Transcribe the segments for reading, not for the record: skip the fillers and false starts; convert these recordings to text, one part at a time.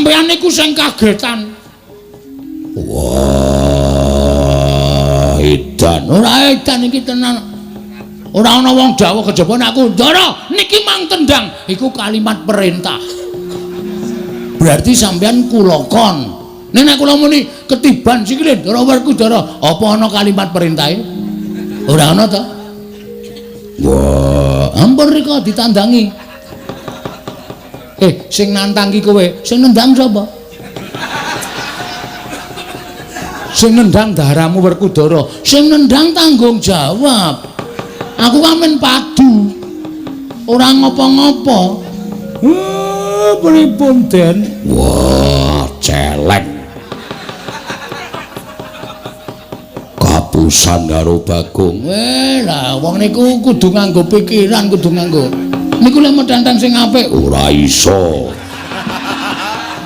Sampeyan niku sing kagetan. Wah, edan. Ora edan iki tenan. Ora ana wong dawuh kejaba nek aku Ndara niki mang tendang, iku kalimat perintah. Berarti sampeyan kula kon. Nek nek kula muni ketiban sikile Ndara Werkudara, apa ana kalimat perintahe? Ora ana to? Wah, ampun rika ditandangi. Sing nantang ki kowe, sing nendang sapa? Sing nendang daramu Werkudara, sing nendang tanggung jawab. Aku kan men padu. Ora ngopo-ngopo. Pripun, Den? Wah, celeng. Kapusan karo Bagong. Lah wong niku kudu nganggo pikiran, kudu nganggo. Niku lek metenteng sing apik ora iso.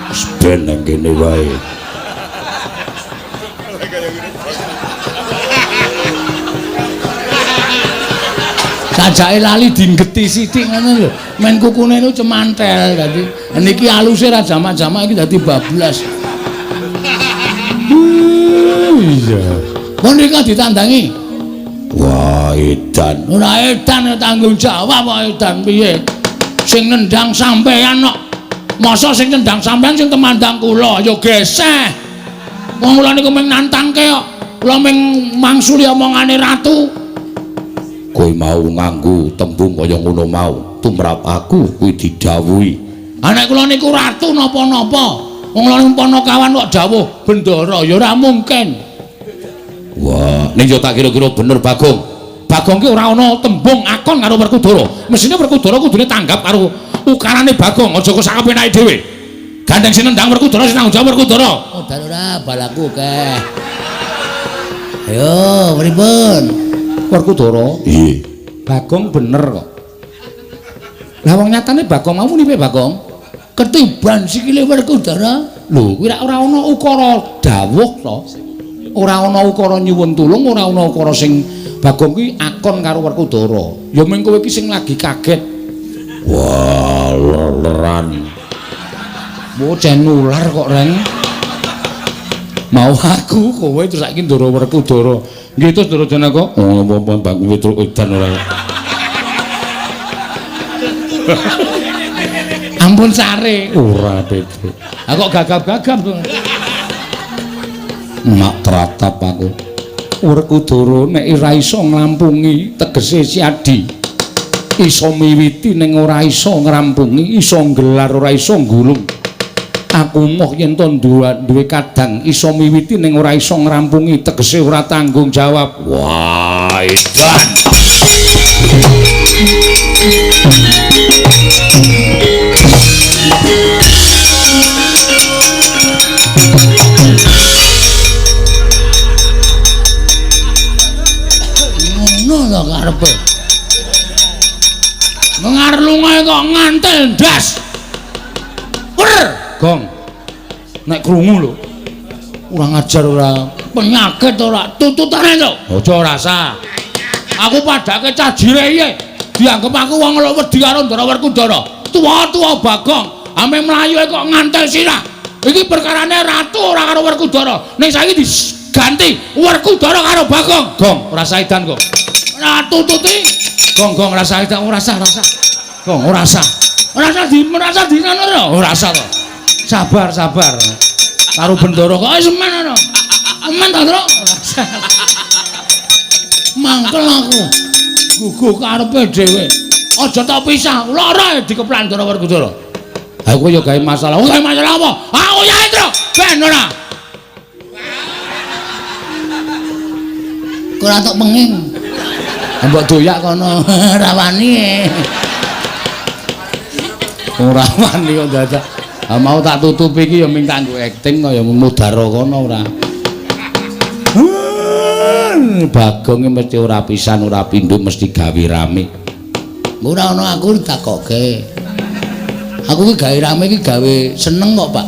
Wis ben nang kene wae. Sajake lali dinggeti sithik ngono lho. Men kukune niku cemantel dadi niki aluse ra jamak-jamak iki dadi bablas. Iya. Pun rika ditandangi. Wah, edan. Ora edan tanggung jawab kok edan piye? Sing nendang sampean kok. Masa sing nendang sampean sing temandang kula ya geseh. Wong kula niku mung nantangke kok. Kula mung mangsuli omongane ratu. Kowe mau nganggo tembung kaya ngono mau, tumrap aku kuwi didhawuhi. Ha nek kula niku ratu napa-napa, wong kula niku panakawan kok dawuh bendara ya ora mungkin. Wah, ning yo tak kira-kira bener Bagong. Bagong ki ora ana tembung akon karo Werkudara. Mesine Werkudara kudune tanggap karo ukarane Bagong, aja kok sakapenake dhewe. Gandeng sing nendang Werkudara sing tanggung jawab Werkudara. Oh, ora balaku akeh. Ayo, pripun? Werkudara. Iya. Bagong bener kok. Lah wong nyatane Bagong mau muni piye Bagong? Ketiban sikile Werkudara. Lho, kuwi ora ana ukara dawuh to. Ora ana ukara nyuwun tulung, ora ana ukara sing Bagong kuwi akon karo Werkudara. Ya mung kowe iki sing lagi kaget. Wah, leran. Bocah nular kok, Reng. Mau aku kowe terus saiki Ndara Werkudara. Nggih terus Ndara Janaka. Oh, apa-apa Bagong Petruk edan ora. Ampun sare. Ora Petruk. Ah kok gagap-gagap to. Mak tratap aku. Werkudara nek ora iso nglampungi tegese Siadi. Iso miwiti ning ora iso ngrampungi, iso nggelar ora iso nggulung. Aku moh yen to duwe kadang iso miwiti ning ora iso ngrampungi tegese ora tanggung jawab. Wah, edan. Ngono lho karepe. Ngarlungae kok ngantel ndas. Wer, Gong. Nek krungu lho. Ora ngajar ora penyakit ora tututane to. Aja rasa. Aku padake cah jire iki. Dianggep aku wong wedi karo Ndara Werkudara. Tuwa-tuwa Bagong, ame mlayu kok ngantel sirah. Iki perkarane ratu ora karo Werkudara. Ning saiki diganti Werkudara karo Bagong. Gong, ora saidan kok. Ora tututi. Gong, gong ora saidan, ora sah, ora sah. Gong, ora sah. Ora sah di merasa di ngono ora sah to. Sabar, sabar. Karo Bendara kok wis men ngono. Aman ta, Tru? Ora sah. Mangkel aku. Guguh karepe dhewe. Aja tok pisah, lara dikeplan Ndara Werkudara. Aku ya gawe masalah. Gawe masalah apa? Aku ya, Tru. Ben ora. Ora tok penging. Mbok doyak kono ora wani. Ora wani kok dadak. Ha mau tak tutupi iki ya ming kanggo akting kaya mudara kono ora. Bagong mesti ora pisan ora pindho mesti gawe rame. Ora ana aku ditakoke. Aku ki gawe rame iki gawe seneng kok, Pak.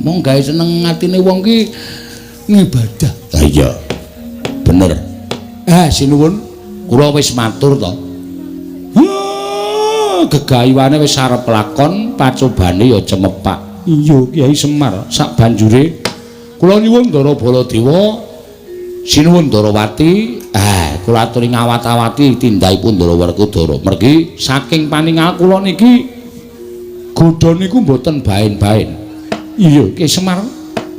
Mong gawe seneng atine wong ki ngibadah. Ha iya. Bener. Sinuwun, kula wis matur to. Gegayuhane wis arep lakon, pacobane ya cemepak. Iya Kyai Semar, sak banjure kula nyuwun Ndara Baladewa sinuwun Ndarawati, kula aturi ngawat-awati tindakipun Ndara Werkudara. Mergi saking paningal kula niki godha niku mboten baen-baen. Iya Kyai Semar,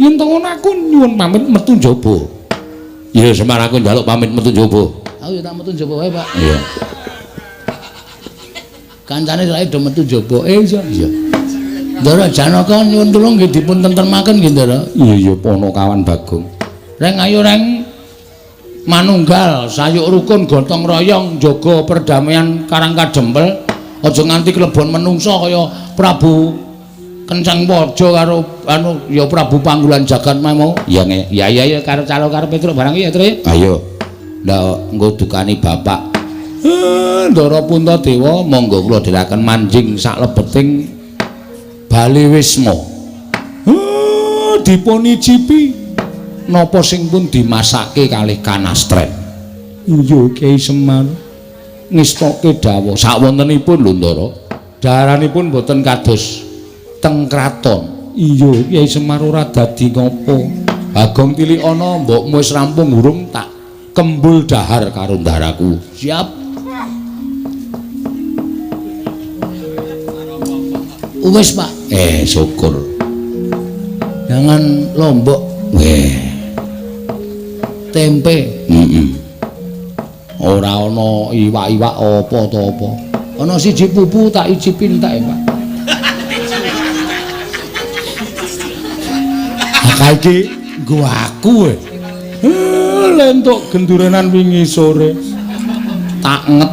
yen to ngono aku nyuwun pamit metu njaba. Iya Semar, aku njaluk pamit metu njaba. Aku ya tak metu njaba wae, Pak. Iya. Kancane saiki do metu njaba. Iya, iya. Ndara Janaka nyuwun tulung nggih dipun tentremaken nggih, Ndara. Iya, iya, Ponokawan Bagong. Reng ayo reng manunggal sayuk rukun gotong royong jaga perdamaian Karang Kadempel. Aja nganti klebon menungsa kaya Prabu Kenceng Waja karo anu ya Prabu Panggulan Jagat mau. Iya, ya ya ya karo calo karo Petruk barang iki ya, Tru. Ayo. Lah engko dukani bapak. Ndara Puntadewa monggo kula dherekaken manjing saklebeting Bale Wisma. Dipun icipi napa sing pun dimasake kalih kanastren. Iya Kyai Semar. Ngestoke dawuh sakwontenipun lho Ndara. Daharanipun boten kados teng kraton. Iya Kyai Semar ora dadi ngopo. Bagong tilikana mbokmu wis rampung urung tak kembul dahar karo ndaraku. Siap. Wis, Pak. Syukur. Jangan lombok. Weh. Tempe. Heeh. Ora ana iwak-iwak apa to apa. Ana siji pupu tak icipin tak, Pak. Ha iki nggo aku. Lentuk gendurenan wingi sore. Tak nget.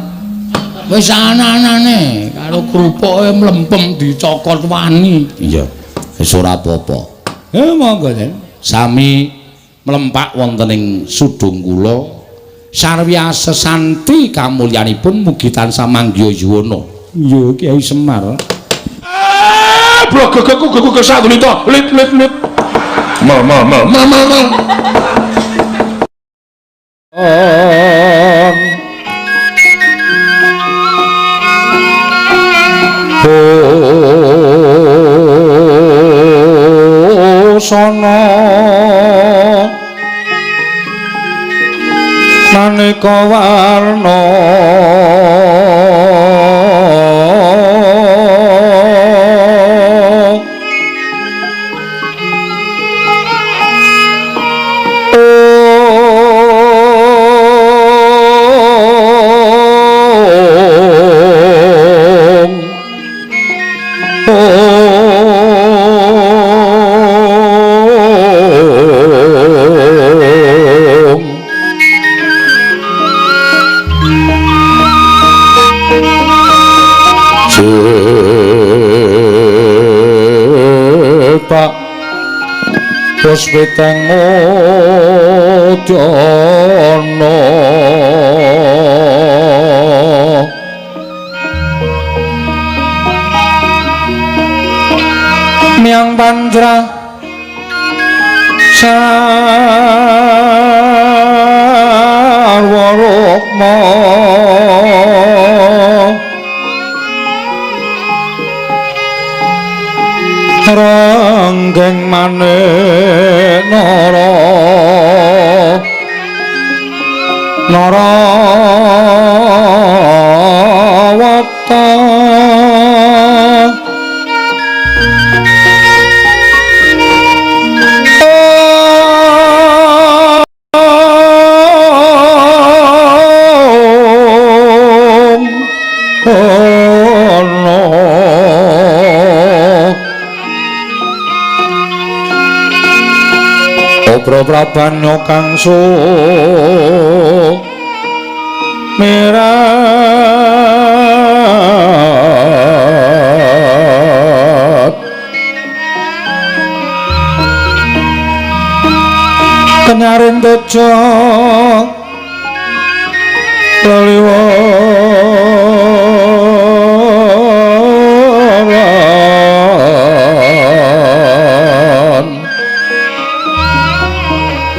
Wis ana-anane karo krupuke mlempem dicokot wani. Iya. Wis ora apa-apa. Monggo, Den. Sami mlempak wonten ing sudung kula. Sarwia sesanti kamulyanipun mugi tansah manggiya yuwana. Iya Kyai Semar. Blogogoku gogo sadulita lit lit lit. Ma ma ma ma ma ma. Busana maneka warna Bos weteng udana miang pantra sarwa rukma ranggeng manik nara narawata Prabanyo kang sumirat kenyarin tejo leliwaran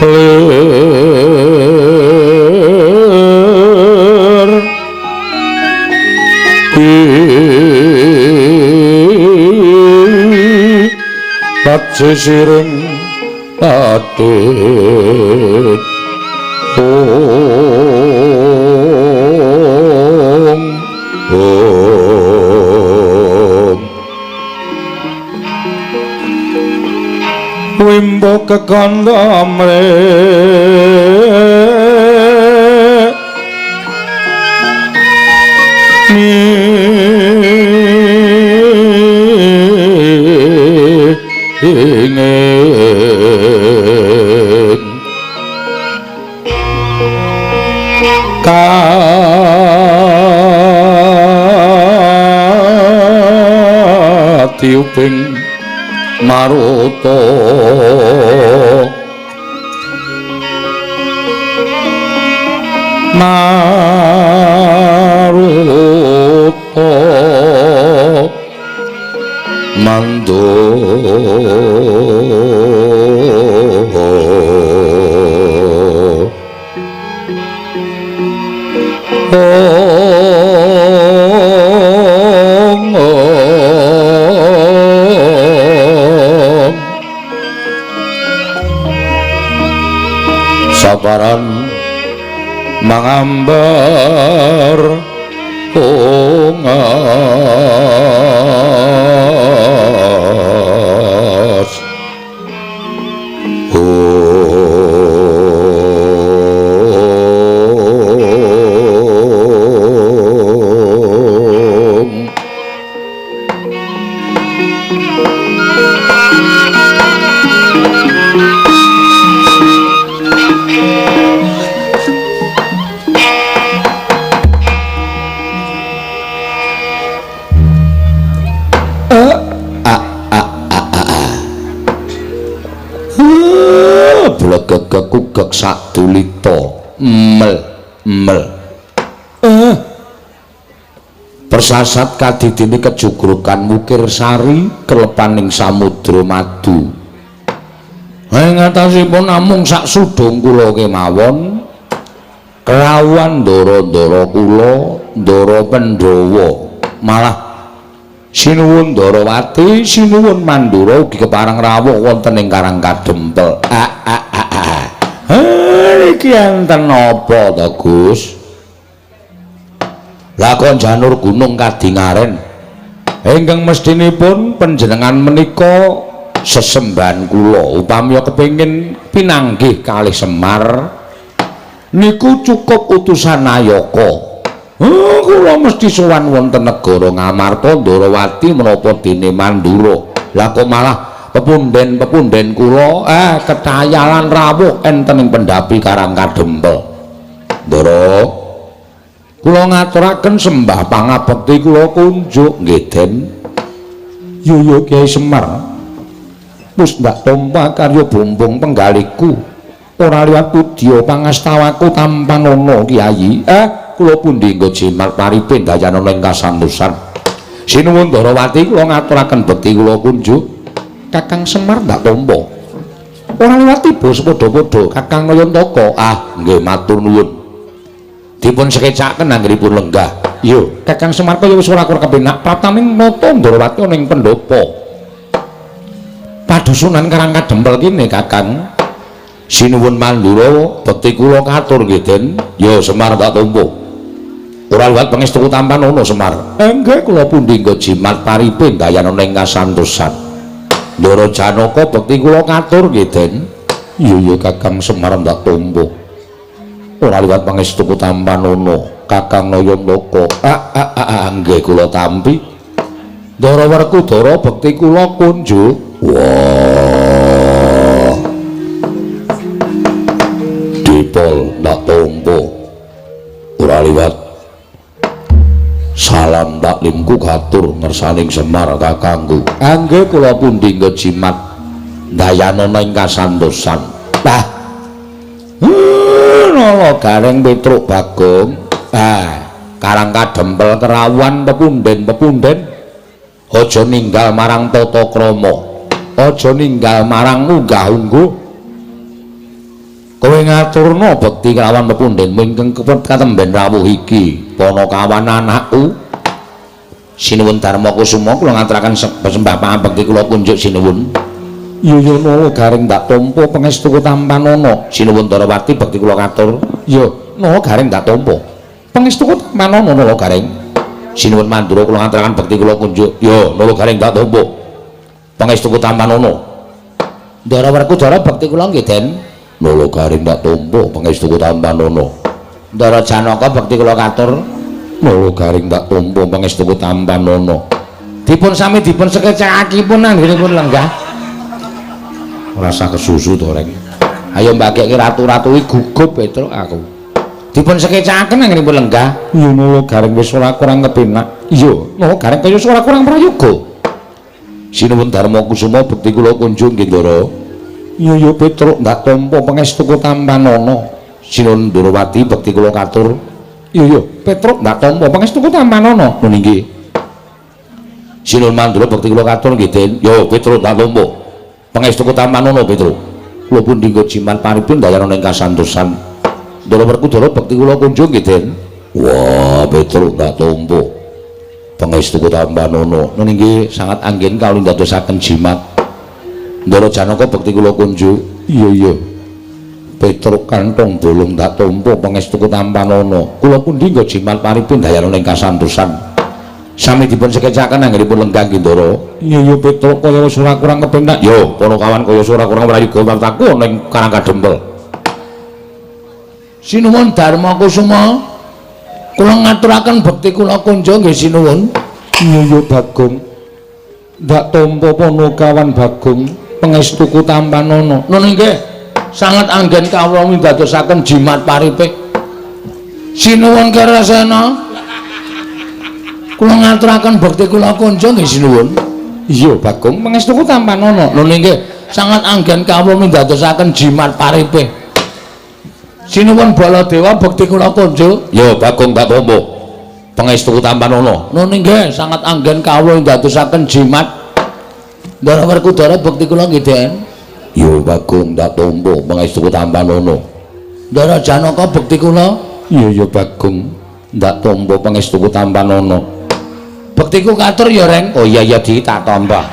lir Sisiring adit om om wimbo kekandha mre katiuping maruta maruta mando sabaran mangambar ungas om. Blegegekugek sadulita mel mel persasat kadidine kejugrukan mukir sari kelepaning samudra madu. Ing atasipun namung sak sudung kula kemawon kelawan ndara-ndara kula ndara Pandhawa malah sinuwun Ndarawati sinuwun Mandura ugi kepareng rawuh wonten ing Karang Kadempel. Iki enten apa to Gus? Lakon janur gunung kadingaren ingkang mestinipun panjenengan menika sesembahan kula upami kepengin pinanggih kalih Semar niku cukup utusan Nayaka. Kula mesti sowan wonten negara Ngamarta Ndarawati menapa dene Mandura. Lah kok malah pepunden-pepunden kula ketayalan rawuh enten ing pendhapi Karang Kadempel. Ndara, kula ngaturaken sembah pangabekti kula kunjuk nggih Den. Yo yo Kyai Semar. Wis ndak tampa karya bumbung penggaliku. Ora liwat pudya pangastawaku tampanana Kyai. Kula pundi nggo jimat paripe ndayanana ing kasantosan. Sinuwun Ndarawati kula ngaturaken bekti kula kunjuk. Kakang Semar ndak tampa. Ora liwat tiba sepadha-padha Kakang Nayantaka. Ah, nggih matur nuwun. Dipun sekecaken anggenipun lenggah. Yo, Kakang Semar kaya wis ora kurang kepenak praptaning nata Ndarawati ana ing pendhapa. Padusunan Karang Kadempel kene Kakang. Sinuwun Mandura bekti kula katur nggih Den. Yo Semar ndak tampa. Ora liwat pangestu tampanana Semar. Nggih kula pundi nggo jimat paripe ndayanana ing kasantosan. Ndara Janaka bekti kula katur nggih Den. Iya iya Kakang Semar ndak tampa. Ora liwat pangestu tampanana Kakang Nayantaka. Nggih kula tampi. Ndara Werkudara bekti kula kunjuk. Wah. Dipol ndak tampa. Ora liwat salam taklimku katur ngersaning Semar kakangku. Angge kula pundi nggo jimat ndayanana ing kasantosan. Lah nala Gareng Petruk Bagong. Karang Kadempel kerawan pepunden-pepunden aja ninggal marang tata krama, aja ninggal marang unggah-ungguh. Kowe ngaturna bekti kelawan pepundenmu ingkang katemben rawuh iki, panakawan anakku. Sinuwun Darma Kusuma kula ngaturaken sembah pangabekti kula kunjuk sinuwun. Iya ya Nala Gareng ndak tampa pangestuku tampanana. Sinuwun Darawati bekti kula katur. Iya, Nala Gareng ndak tampa. Pangestuku tampanana Nala Gareng. Sinuwun Mandura kula ngaturaken bekti kula kunjuk. Iya, Nala Gareng ndak tampa. Pangestuku tampanana. Ndara Werkudara bekti kula nggih, Den. Nala Gareng ndak tampa pangestuku tampanana. Ndara Janaka bekti kula katur. Nala Gareng ndak tampa pangestuku tampanana. Dipun sami dipun sekecakakipun anggenipun lenggah. Ora usah kesusu to, Reng. Ayo mbagekke ratu-ratu iki gugup Petruk aku. Dipun sekecakaken anggenipun lenggah. Iya Nala Gareng wis ora kurang kepenak. Iya, Nala Gareng kaya ora kurang prayoga. Sinuwun Darma Kusuma bekti kula kunjung nggih, Ndara. Iya ya Petruk ndak tampa pangestuku tampanana. Sinuwun Ndrawati bekti kula katur. Iya ya Petruk ndak tampa pangestuku tampanana. Nun inggih. Sinuwun Mandura bekti kula katur nggih, Den. Yo Petruk ndak tampa. Pangestuku tampanana Petruk. Kula pundi nggo jimat paripun dayana ing kasantosan. Ndara Werkudara bekti kula kunjung nggih, Den. Wah, Petruk ndak tampa. Pangestuku tampanana. Nun inggih sangat anggen kawula ndadosaken jimat. Ndara Janaka bekti kula kunjuk. Iya iya. Petruk kantong bolong ndak tampa pangestuku tampanana. Kula pundi nggo jimat paripun dayana ing kasantosan. Sami dipun sekecaken anggenipun lenggah nggih, Ndara. Iya iya Petruk kaya wis ora kurang kepenak. Yo, Panakawan kaya ora kurang prayoga wartaku ana ing Karang Kadempel. Sinuwun Darma Kusuma. Kula ngaturaken bekti kula kunjung nggih sinuwun. Iya iya Bagong. Ndak tampa Panakawan Bagong pangestuku tampanana. Nun inggih sangat anggen kawula mindadosaken jimat paripe. Sinuwun Kerasena. Kula ngaturaken bekti kula kunjung nggih sinuwun. Iya Bagong pangestuku tampanana. Nun inggih sangat anggen kawula mindadosaken jimat paripe. Sinuwun Baladewa bekti kula kunjung. Ya Bagong ndak tampa. Pangestuku tampanana. Nun inggih sangat anggen kawula ndadosaken jimat. Ndara Werkudara bekti kula nggih, Den. Ya Bagong ndak tampa pangestuku tampanana. Ndara Janaka bekti kula. Iya ya Bagong ndak tampa pangestuku tampanana. Bektiku katur ya, Reng. Oh iya iya di tak tampa.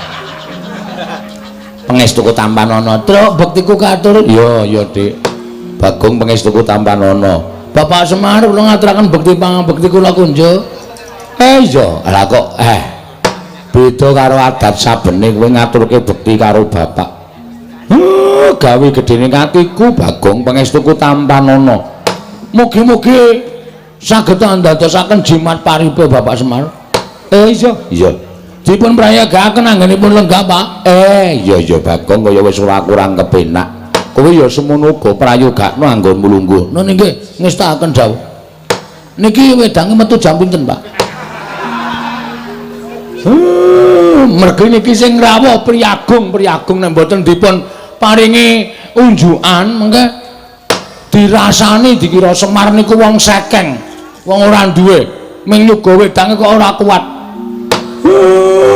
Pangestuku tampanana. Truk bektiku katur. Iya iya, Dik. Bagong pangestuku tampanana. Bapak Semar kula ngaturaken bekti pangabekti kula kunjuk. Iya, lah kok beda karo adat sabene kowe ngaturke bekti karo bapak. Gawe gedene atiku Bagong pangestuku tampanana. Mugi-mugi saged ndadosaken jimat paripe Bapak Semar. Iya, iya. Dipun prayogakaken anggenipun lenggah, Pak. Iya iya Bagong kaya wis ora kurang kepenak. Kowe ya semono uga prayogakno anggonmu lungguh. Nun inggih ngestakaken dawuh. Niki wedange metu jam pinten, Pak? Mergi niki sing rawuh priyagung, priyagung nek mboten dipun paringi unjukan mengke dirasani dikira Semar niku wong sekeng, wong ora duwe, ming nyuga wedange kok ora kuat.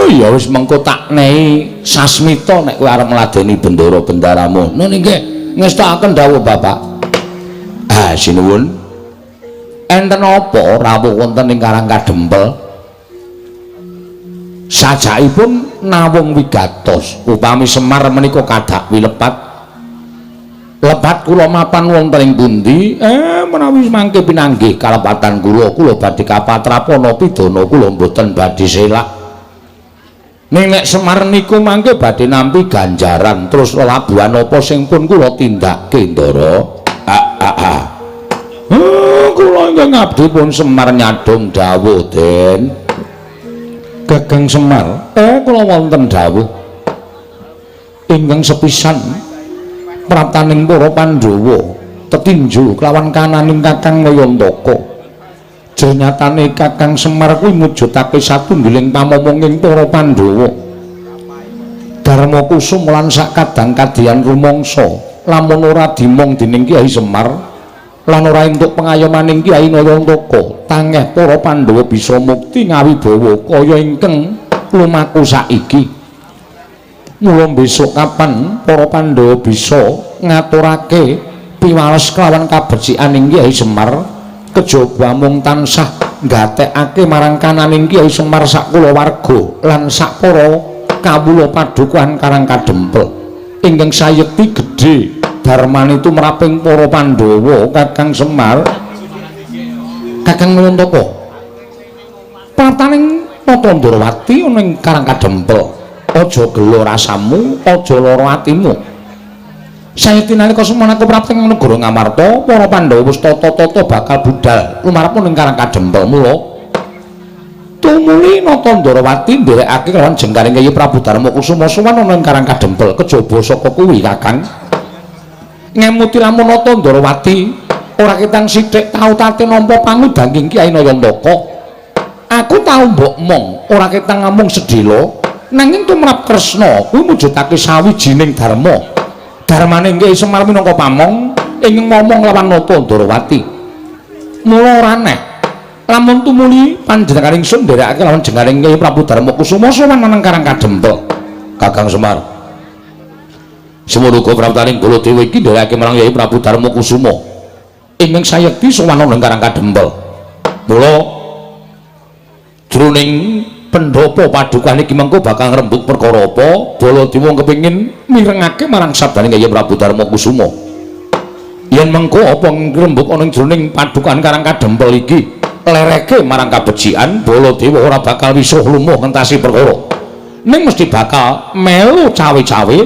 Ya wis mengko tak nehi sasmita nek kowe arep ngladeni bendara bendaramu. Nun inggih ngestakaken dawuh Bapak. Ah sinuwun. Enten apa rawuh wonten ing Karang Kadempel? Sajakipun nawung wigatos upami Semar menika kadak wilepat. Lepat kula mapan wonten ing pundi? Menawi mangke pinanggih kalepatan kula, kula badhe kapatrapana pidana kula mboten badhe selak. Ning nek Semar niku mangke badhe nampi ganjaran terus lelabuhan apa sing pun kula tindakke, Ndara? Kula ingkang abdi pun Semar nyadong dawuh, Den. Gagang Semar, kula wonten dawuh ingkang sepisan praptaning para Pandhawa tetinju kelawan kananing Kakang Nayantaka. Jernyatane Kakang Semar kuwi mujudake satunggiling pamomonging para Pandhawa. Darma Kusum lan sakadang kadiyan rumangsa lamun ora dimong dening Kyai Semar lan ora entuk pengayomaning Kyai Nayantaka, tangeh para Pandhawa bisa mukti ngawibawa kaya ingkang lumaku saiki. Mula besok kapan para Pandhawa bisa ngaturake piwales kelawan kabecikan Kyai Semar, kejaba mung tansah nggatekake marang kananing Kyai Semar sak kulawarga lan sak para kawula padukuhan Karang Kadempel. Ingkang sayekti gedhe dharmane tumraping para Pandhawa Kakang Semar. Kakang Nayantaka. Praptaning Nata Ndrawati ana ing Karang Kadempel. Aja gela rasamu, aja lara atimu. Sayekti nalika semana prapting negara Ngamarta, para Pandhawa wis tata-tata bakal budal lumarep ning Karang Kadempel. Mula tumuli Nata Ndrawati nderekake kelawan jengkaring Kyai Prabu Darma Kusuma sowan ana ing Karang Kadempel. Kejaba saka kuwi Kakang ngemuti lamun Nata Ndrawati ora ketang sithik tau tate nampa pangudanging Kyai Nayantaka. Aku tau mbok mong ora ketang amung sedhela, nanging tumrap Kresna kuwi mujudake sawijining dharma. Dharmane Kyai Semar minangka pamong ing ngomong lawan Nata Ndrawati. Mula ora aneh lamun tumuli panjenengan ingsun nderekake lawan jengaring Kyai Prabu Darma Kusuma sowan nang Karang Kadempel. Kakang Semar, semono uga praptaning Baladewa iki nderekake marang Kyai Prabu Darma Kusuma ingkang sayekti sowan nang Karang Kadempel. Mula jroning pendhapa padukan iki mengko bakal ngrembug perkara apa, Baladewa kepengin mirengake marang sabdane Kyai Prabu Darma Kusuma. Yen mengko apa ngrembug ana jroning padukan Karang Kadempel iki lereke marang kabecikan, Baladewa ora bakal wisuh lumuh ngentasi perkara. Ning mesti bakal melu cawe-cawe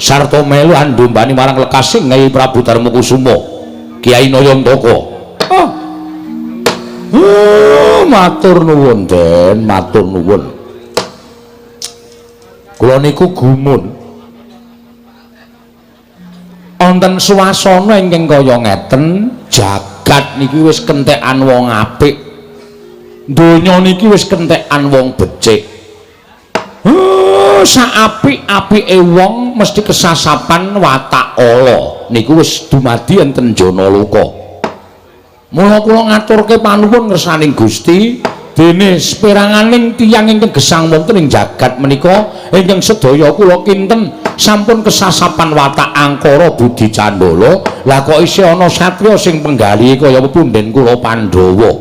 sarta melu andumbani marang lekasing Kyai Prabu Darma Kusuma, Kyai Nayantaka. Oh. Matur nuwun, Den, matur nuwun. Kula niku gumun. Wonten swasana ingkang kaya ngeten, jagat niki wis kentekan wong apik. Donya niki wis kentekan wong becik. Sak apik-apike wong mesti kesasapan watak ala. Niku wis dumadi enten jana loka. Mula kula ngaturke panuwun ngersaning Gusti, dene seperanganing tiyang ingkang gesang wonten ing jagat menika ingkang sedaya kula kinten sampun kesasapan watak angkara budi candala. Lah kok isih ana satriya sing penggalihe kaya punden kula Pandhawa.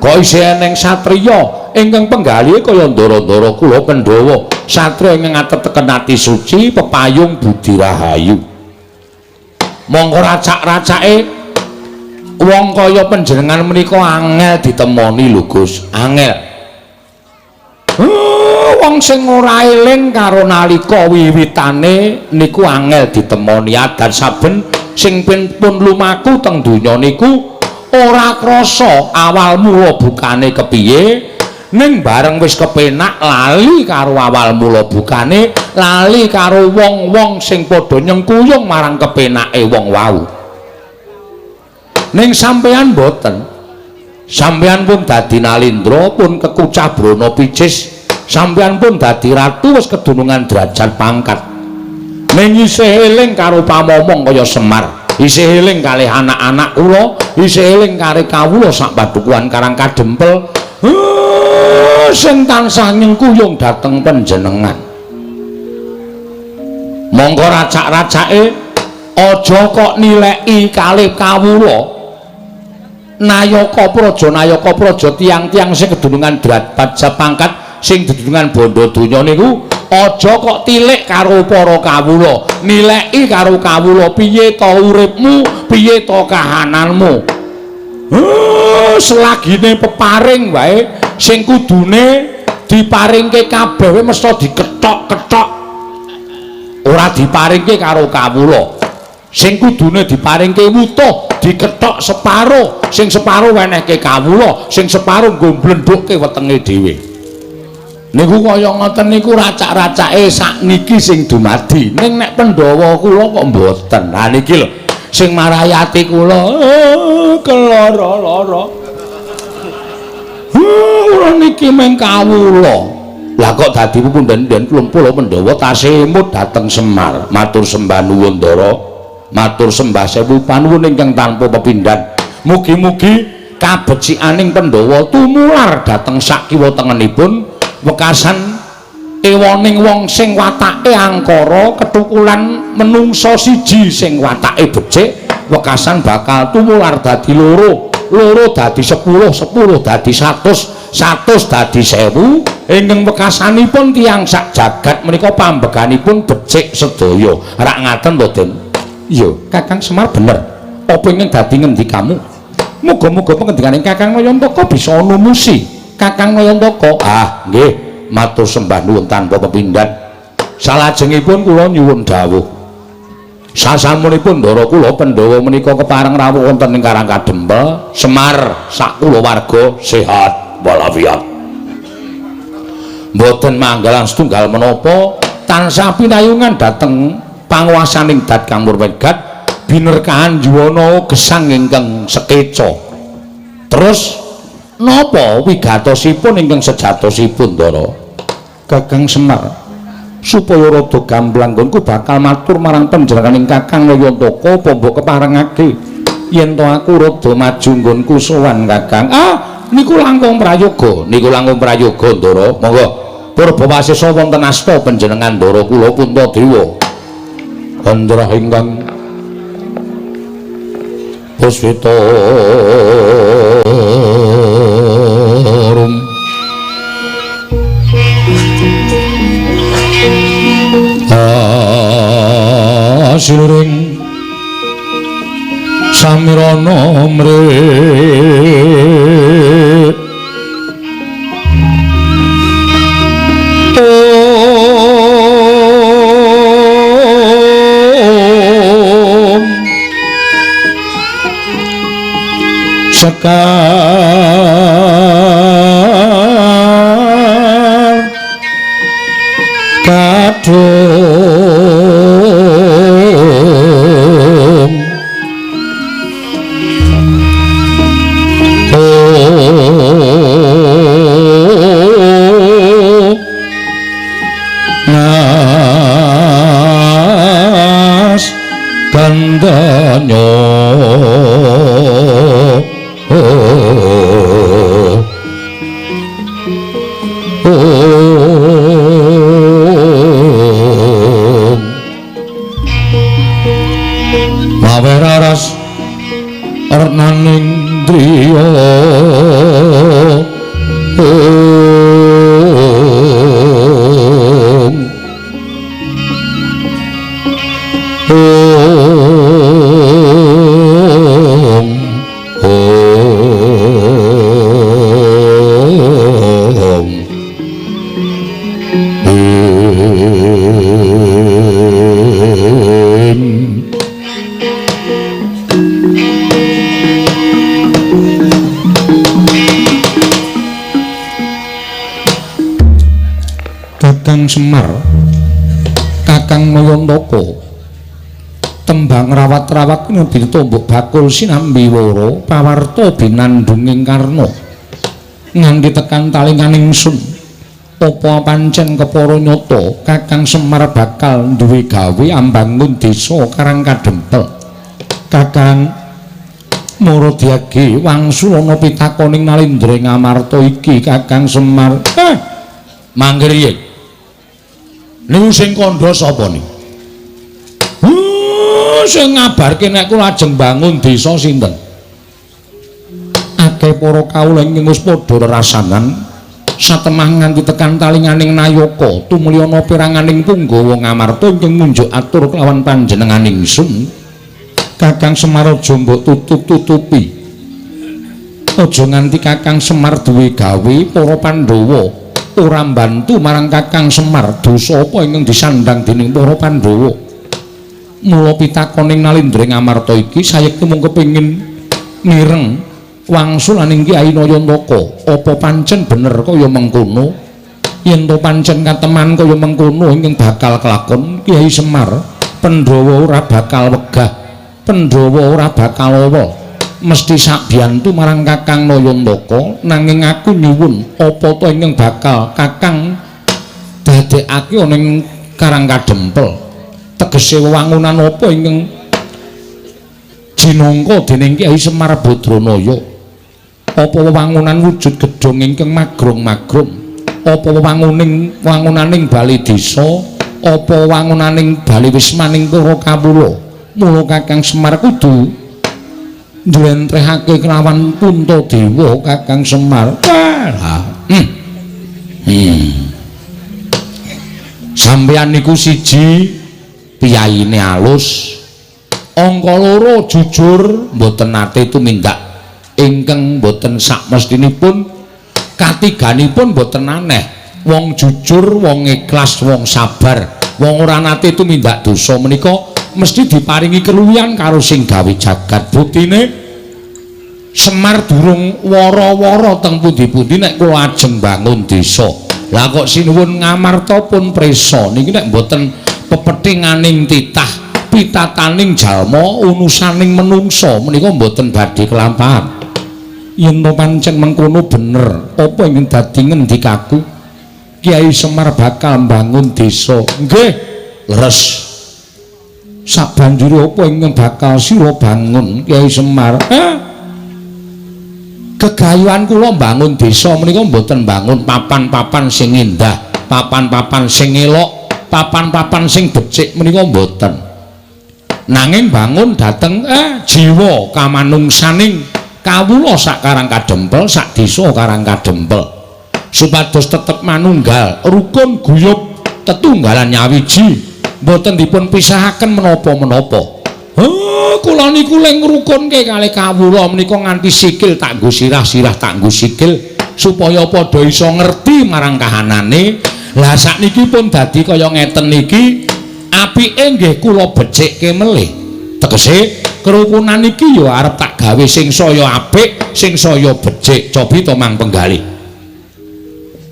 Kok isih eneng satriya ingkang penggalihe kaya ndara-ndara kula Pandhawa, satriya ingkang ateteken ati suci pepayung budi rahayu. Monggo racak-racake wong kaya panjenengan menika angel ditemoni lho Gus, angel. Wong sing ora eling karo nalika wiwitane niku angel ditemoni. Adan saben sing pun lumaku teng donya niku ora krasa awal mula bukane kepiye, ning bareng wis kepenak lali karo awal mula bukane, lali karo wong-wong sing padha nyengkuyung marang kepenake wong wau. Ning sampeyan mboten. Sampeyan pun dadi nalindra, pun kekucah brana picis, sampeyan pun dadi ratu wis kedunungan derajat pangkat. Ning isih eling karo pamomong kaya Semar, isih eling kalih anak-anak kula, isih eling karo kawula sak padukuhan Karang Kadempel. Sing tansah nyengkuyung dhateng panjenengan. Monggo racak-racake aja kok nileki kalih kawula. Nayaka praja, nayaka praja tiyang-tiyang sing kedunungan derajat pangkat, sing dedunungan bondo donya niku aja kok tilik karo para kawula, nileki karo kawula piye to uripmu, piye to kahananmu. Selagine peparing wae sing kudune diparingke kabeh wae mesti dikethok-kethok, ora diparingke karo kawula. Sing kudune diparingke wutuh dikethok separo, sing separo wenehke kawula, sing separo nggo mblendhukke wetenge dhewe. Niku kaya ngoten niku racak-racake sakniki sing dumadi. Ning nek Pandhawa kula kok mboten. Lah niki lho sing marai ati kula keloro-loro. Kula niki mung kawula. Lah kok dadi punden-punden klumpul Pandhawa tasih emut dhateng Semar. Matur sembah nuwun Ndara. Matur sembah sewu panuwun ingkang tanpa pepindhan. Mugi-mugi kabecikaning Pandhawa tumular dhateng sak kiwa tengenipun wekasan ewoning wong sing watake angkara ketukulan menungsa siji sing watake becik, wekasan bakal tumular dadi loro, loro dadi 10, 10 dadi 100, 100 dadi 1000, Ingkang wekasanipun tiyang sak jagat menika pambeganipun becik sedaya. Rak ngaten to, Den? Iya, Kakang Semar bener. Apa ingkang dadi ngendikamu? Muga-muga pengendikane Kakang Nayantaka bisa numusi. Kakang Nayantaka. Ah, nggih, matur sembah nuwun tanpa pepindhan. Salajengipun kula nyuwun dawuh. Sasampunipun ndara kula Pandhawa menika kepareng rawuh wonten ing Karang Kadempel, Semar sak kulawarga sehat walafiat. Mboten manggalan setunggal menapa tansah pinayungan dhateng panguwasaning Dat Kang Murwegat binerkahan yuwana gesang ingkang sekeca. Terus napa wigatosipun ingkang sejatosipun, Ndara? Kakang Semar, supaya rada gamblang nggonku bakal matur marang panjenenganing Kakang Nayantaka apa mbok keparengake yen to aku rada maju nggonku sowan Kakang. Ah, niku langkung prayoga, niku langkung prayoga, Ndara. Monggo purba wasesa wonten asta panjenengan Ndara kula Puntadewa. Andrah ingkang puspita rum asiring samirana mrih sekar kadung nas gandanyo maweraras renaning driya om om om. Kakang Semar, Kakang Nayantaka, tembang rawat-rawat ngebita mbok bakul sinambi wara pawarta binandunging karna nganti tekan talinganing sun. Apa pancen kepara nyata Kakang Semar bakal duwe gawe ambangun desa Karang Kadempel? Kakang Maradiage wangsulana pitakoning Nalindra Ngamarta iki Kakang Semar. Mangke riye? Niku sing kandha sapa niku? Sing ngabarke nek kula ajeng bangun desa sinten? Akeh para kawula ingkang wis padha rerasanan satemah nganti tekan talinganing nayaka tumuli ana peranganing punggawa Ngamarta ingkang munjuk atur kelawan panjenenganing sun. Kakang Semar aja mbok tutup-tutupi. Aja nganti Kakang Semar duwe gawe para Pandhawa ora mbantu marang Kakang Semar. Dosa apa ingkang disandhang dening para Pandhawa? Mula pitakoning Nalindra Ngamarta iki sayekti mung kepengin mireng wangsulaning Kyai Nayantaka. Apa pancen bener kaya mengkono? Yen to pancen kateman kaya mengkono ingkang bakal kelakon Kyai Semar, Pandhawa ora bakal wegah, Pandhawa ora bakal awa. Mesti sakbiyantu marang Kakang Nayantaka. Nanging aku nyuwun apa to ingkang bakal Kakang dadekake ana ing Karang Kadempel? Tegese wewangunan apa ingkang jinangka dening Kyai Semar Badranaya? Apa wewangunan wujud gedhong ingkang magrong-magrong? Apa wewangunaning bali desa? Apa wangunaning bali wismaning para kawula? Mula Kakang Semar kudu njlentrehake kelawan Puntadewa Kakang Semar. Sampeyan niku siji piyayine alus, angka loro jujur mboten nate tumindak ingkang mboten sakmestinipun, katiganipun mboten aneh. Wong jujur, wong ikhlas, wong sabar, wong ora nate tumindak dosa menika mesti diparingi keluwihan karo sing gawe jagat. Buktine Semar durung wara-wara teng pundi-pundi nek kula ajeng bangun desa. Lah kok sinuwun ngamarta pun prisa niki nek mboten pepethinganing titah pitataning jalma unusaning menungsa menika mboten badhe kelampahan. Yen to pancen mengkono bener, apa ingkang dadi ngendikaku? Kyai Semar bakal mbangun desa. Nggih, leres. Sabanjure apa ingkang bakal sira bangun Kyai Semar? Gegayuhan kula mbangun desa menika mboten mbangun papan-papan sing indah, papan-papan sing elok, papan-papan sing becik menika mboten. Nanging bangun dhateng jiwa kamanungsaning kawula sak Karang Kadempel, sak desa Karang Kadempel, supados tetep manunggal, rukun guyub, tetunggalan nyawiji, mboten dipun pisahaken menapa-menapa. Kula niku le ngrukunke kalih kawula menika nganti sikil tak nggo sirah, sirah tak nggo sikil supaya padha iso ngerti marang kahanane. Lah sakniki pun dadi kaya ngeten niki, apike nggih kula becikke melih. Tegese kerukunan iki ya arep tak gawe sing saya apik, sing saya becik. Cobi to Mang Penggalih.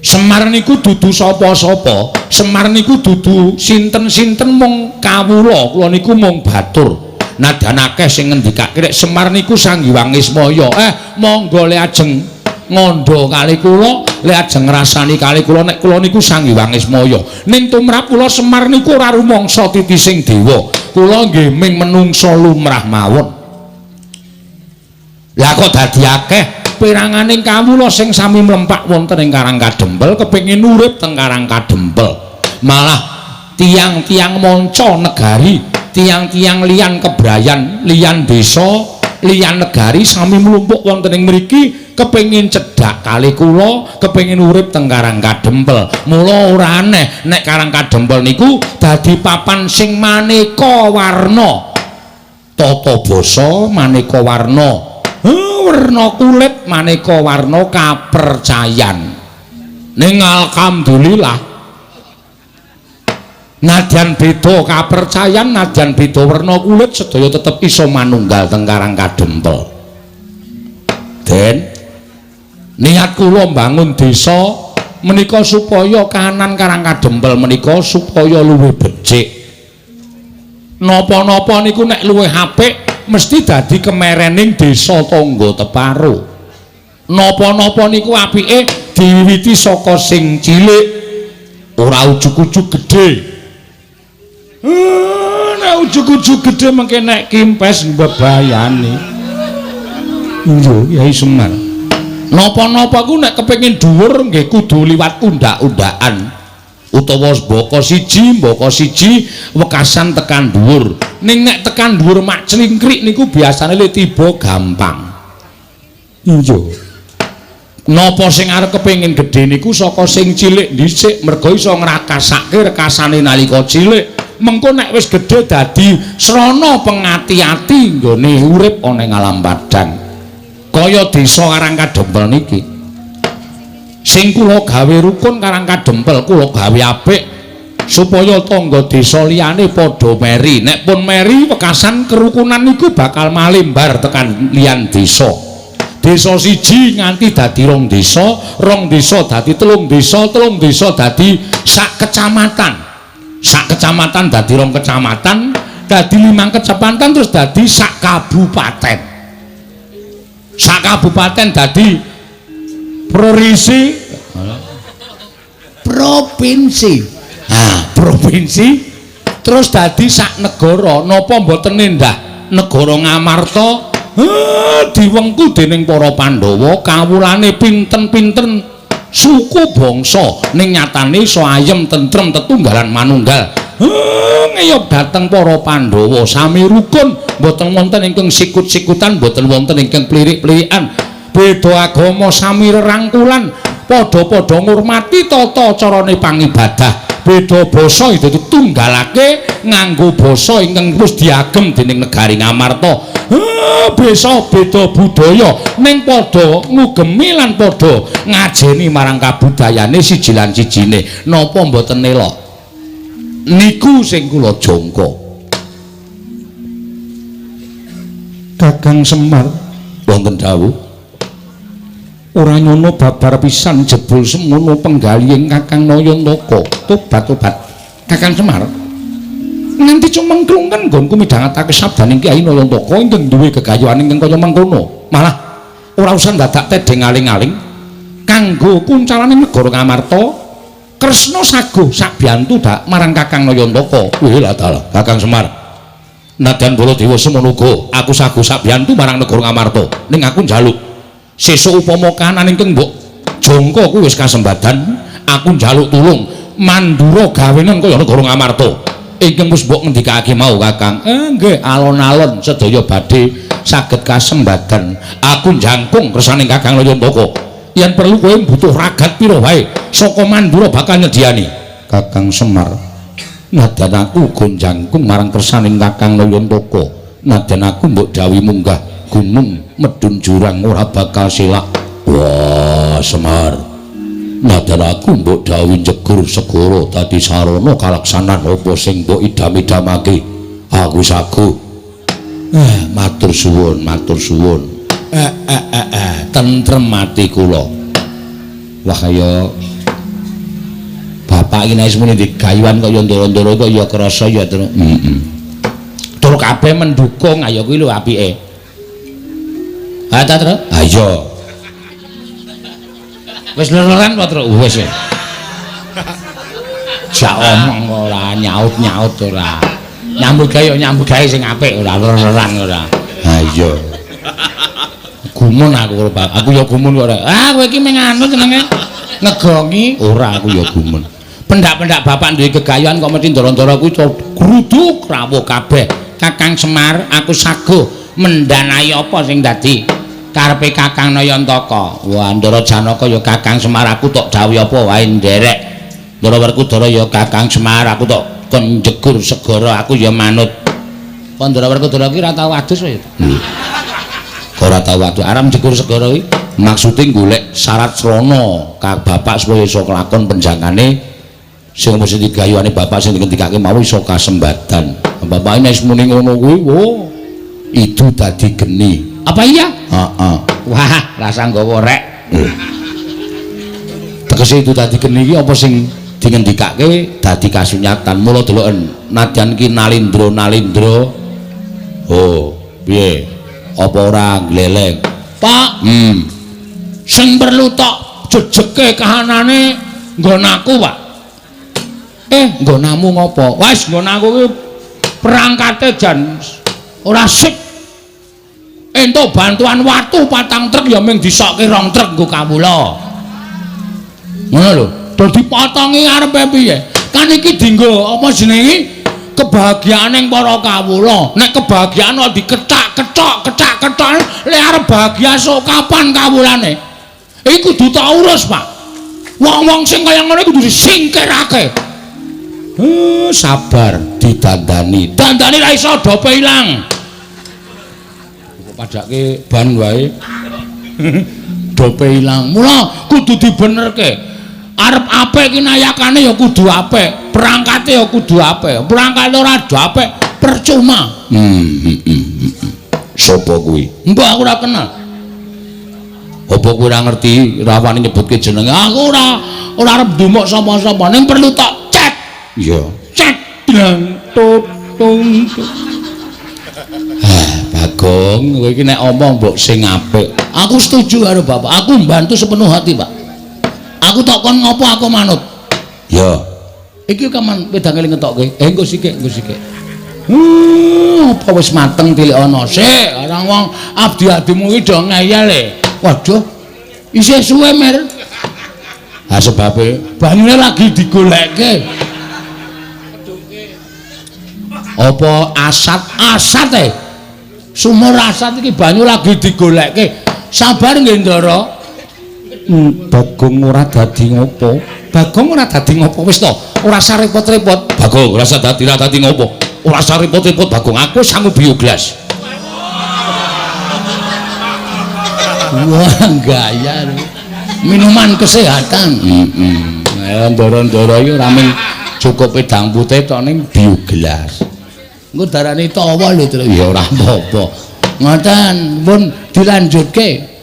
Semar niku dudu sapa-sapa, Semar niku dudu sinten-sinten mung kawula, kula niku mung batur. Nadyan akeh sing ngendikake nek Semar niku Sang Hyang Ismaya. Monggo le ajeng ngandha kali kula, le ajeng ngrasani kali kula nek kula niku Sang Hyang Ismaya. Ning tumrap kula Semar niku ora rumangsa titising dewa. Kula nggih ming menungsa lumrah mawon. Lah kok dadi akeh peranganing kawula sing sami mlempak wonten ing Karang Kadempel kepengin urip teng Karang Kadempel. Malah tiang-tiang manca negari, tiang-tiang liyan kebrayan, liyan desa, liyan negari sami mlumpuk wonten ing mriki kepengin cedhak kali kula, kepengin urip teng Karang Kadempel. Mula ora aneh nek Karang Kadempel niku dadi papan sing maneka warna. Tata basa maneka warna, werna kulit maneka warna kapercayan. Ning alhamdulillah nadyan beda kapercayan, nadyan beda werna kulit, sedaya tetep iso manunggal teng Karang Kadempel. Den, niat kula mbangun desa menika supaya kahanan Karang Kadempel menika supaya luwih becik. Napa-napa niku nek luwih apik mesti dadi kemerening desa tangga teparo. Napa-napa niku apike diwiwiti saka sing cilik, ora ujug-ujug gedhe. Nek ujug-ujug gedhe mengke nek kimpes mbebayani. Iya, Kyai Semar. Napa-napa ku nek kepengin dhuwur nggih kudu liwat undak-undakan. Utawa mbaka siji wekasan tekan dhuwur. Ning nek tekan dhuwur mak clingkrik niku biasane le tiba gampang. Iya. Napa sing arep kepengin gedhe niku saka sing cilik dhisik, merga iso ngrakasake rekasane nalika cilik. Mengko nek wis gedhe dadi srana pengati-ati nggone urip ana ing alam padhang. Kaya desa Karang Kadempel niki. Sing kula gawe rukun Karang Kadempel, kula gawe apik supaya tangga desa liyane padha meri. Nek pun meri wekasan kerukunan niku bakal malembar tekan liyan desa. Desa siji nganti dadi rong desa, rong desa dadi telung desa, telung desa dadi sak kecamatan. Sak kecamatan dadi rong kecamatan, dadi 5 kecamatan, terus dadi sak kabupaten. Sak kabupaten dadi provinsi. Ah, provinsi terus dadi sak negara. Napa mboten endah negara Ngamarta diwengku dening para Pandhawa, kawulane pinten-pinten suku bangsa, ning nyatane iso ayem tentrem tetunggalan manunggal. Ngeyop dhateng para Pandhawa sami rukun, mboten wonten ingkang sikut-sikutan, mboten wonten ingkang plirik-plirikan. Beda agama sami rerangkulan, Padha-padha ngurmati tata carane pangibadah. Beda basa itu ditunggalake nganggo basa ingkang wis diagem dening negari Ngamarta. Basa beda budaya ning padha ngugemi lan padha ngajeni marang kabudayane siji lan sijine. Napa mboten elok? Niku sing kula jangka. Kakang Semar wonten dawuh. Ora nyono babar pisan jebul semono penggalihing Kakang Nayantaka. Tobat-tobat. Kakang Semar nganti cumengklungen nggonku midhangetake sabdaning Kyai Nayantaka ingkang duwe gegayuhan ingkang kaya mengkono. Malah ora usah dadak tedheng aling-aling kanggo kuncalane negara Ngamarta. Kresna saguh sabiyantu dak marang Kakang Nayantaka. Wih lah dalah Kakang Semar. Nadyan Baladewa semono uga aku saguh sabiyantu marang negara Ngamarta. Ning aku njaluk sesuk upama kahanan ingkang mbok jangka kuwi wis kasembadan, aku njaluk tulung mandura gawenen kaya negara Ngamarta ingkang wis mbok ngendikake mau Kakang. Nggih, alon-alon sedaya badhe saged kasembadan. Aku njangkung kersane Kakang Nayantaka. Yen perlu kowe butuh ragat pira wae saka Mandura bakal nyediani. Kakang Semar, nadyan aku uga njangkung marang kersaning Kakang Nayantaka. Nadyan aku mbok dawuhi munggah gunung medhun jurang ora bakal selak. Wah, Semar, nadyan aku mbok dawuhi njegur segara dadi sarana kalaksanan apa sing mbok idam-idamake, aku saguh. Matur suwun, matur suwun. Tentrem ati kula. Wah, kaya bapak iki nek muni digayuhan kaya ndara-ndara kok ya krasa ya, Tru. Heeh. Tur kabeh mendukung, ayo kuwi lho apike. Ha ta, Tru? Ha iya. Wis lereran apa, Tru? Wis. Jak omong ora nyaut-nyaut ora. Nyambut gawe ya nyambut gawe sing apik ora lereran ora. Ha iya. Gumun aku karo bapak. Aku ya gumun kok ora. Ah, kowe iki mung anu jenenge ngegongi. Ora, aku ya gumun. Pendak-pendak bapak duwe gegayuhan kok mesti ndara-ndara kuwi gruduk rawuh kabeh. Kakang Semar, aku saguh mendanai apa sing dadi karepe Kakang Nayantaka. Wah, Ndara Janaka ya Kakang Semar, aku tok dawuhi apa wae nderek. Ndara Werkudara ya Kakang Semar, aku tok kon njegur segara, aku ya manut. Kok Ndara Werkudara ki ora tau adus kowe? Ora tau adus. Arep njegur segara kuwi maksude golek syarat srana ka bapak supaya iso kelakon penjangane sing mesti digayuhane bapak sing ngendikake mau iso kasembadan. Bapak nek muni ngono kuwi, wo, itu dadi geni. Apa iya? Heeh. Wah, rasa nggawa rek. Tegese itu dadi geni iki apa sing dingendikake dadi kasunyatan. Mula deloken nadyan ki nalindra-nalindra. Oh, piye? Apa ora gleleng? Pak, Sing perlu tok jejeke kahanane nggon aku, Pak. Nggonamu ngopo? Wis nggon aku ki perangkate jan ora sip. Entuk bantuan watu 4 truk ya mung disokke 2 truk nggo kawula. Ngono lho. Dadi dipotongi arepe piye? Kan iki dienggo apa jenenge? Kebahagiaan para kawula. Nek kebahagiaan kok dikethak-kethok, kethak-kethok, lek arep bahagia sok kapan kawulane? Iku kudu tak urus, Pak. Wong-wong sing kaya ngono kudu disingkirake. Sabar didandani. Dandani ra iso dope ilang. Kok padake ban wae. Dope ilang. Mula kudu dibenerke. Arep apik iki nayakane ya kudu apik, perangkate ya kudu apik. Perangkate ora apik percuma. Sopo kuwi? Mbah aku ora kenal. Apa kowe ora ngerti rawani nyebutke jenenge? Aku ora arep ndumuk sapa-sapa, ning perlu tok cek. Iya. Cek dang tutung. Bagong, kowe iki nek omong mbok sing apik. Aku setuju karo bapak. Aku mbantu sepenuh hati, Pak. Aku tok kon ngopo aku manut. Ya. Iki kaman wedang eling ngetokke. Engko sikik, engko sikik. Apa wis mateng tilik ana sik. Orang wong abdi-abdimu iki do ngeyel e. Waduh. Isih suwe, Mer. Ha sebabe banyune lagi digolekke. Apa asat? Asat e. Sumur asat iki banyu lagi digolekke. Sabar nggih, Ndara. Bagong ora dadi ngopo. Bagong ora dadi ngopo wis to, ora usah repot-repot. Bagong ora usah dadi ora dadi ngopo. Ora usah repot-repot Bagong, aku sangu bioglas. Wah, gaya minuman kesehatan. Heeh. Ndara-ndara iki ora mung cukup wedang putih tok ning bioglas. Engko darane tawa lho, Tru. Ya ora apa-apa. Ngoten, pun dilanjutke.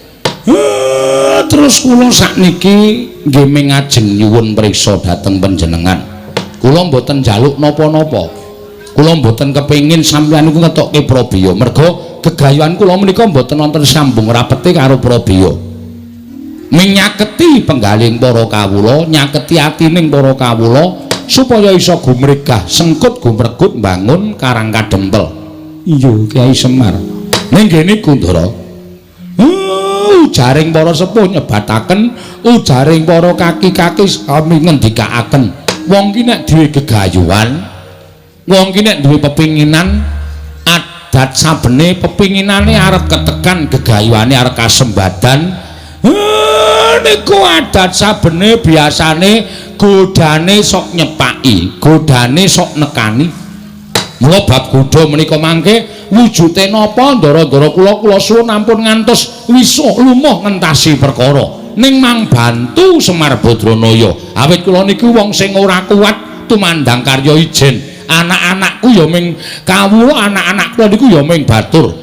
Terus kula sakniki nggih mingajeng nyuwun priksa dhateng panjenengan. Kula mboten njaluk napa-napa. Kula mboten kepengin sampeyan niku ngetokke Prabiya. Merga gegayuhan kula menika mboten wonten sambung rapete karo Prabiya. Minyaketi penggaling para kawula, nyaketi atining para kawula supaya iso gumregah, sengkut gumregut mbangun Karang Kadempel. Iya, Kyai Semar. Ning kene Kundara. Ujaring para sepuh nyebataken, ujaring para kaki-kaki sami ngendikaaken. Wong ki nek duwe gegayuhan, wong ki nek duwe pepinginan, adat sabene pepinginane arep ketekan, gegayuhane arep kasembadan. Niku adat sabene biasane godane sok nyepaki, godane sok nekani. Mula bab godha menika mangke wujude napa ndara-ndara kula kula suwun ampun ngantos wisuh lumuh ngentasi perkara. Ning mang bantu Semar Badranaya. Awit kula niku wong sing ora kuat tumandang karya ijen. Anak-anakku ya ming kawula, anak-anak kula niku ya ming batur.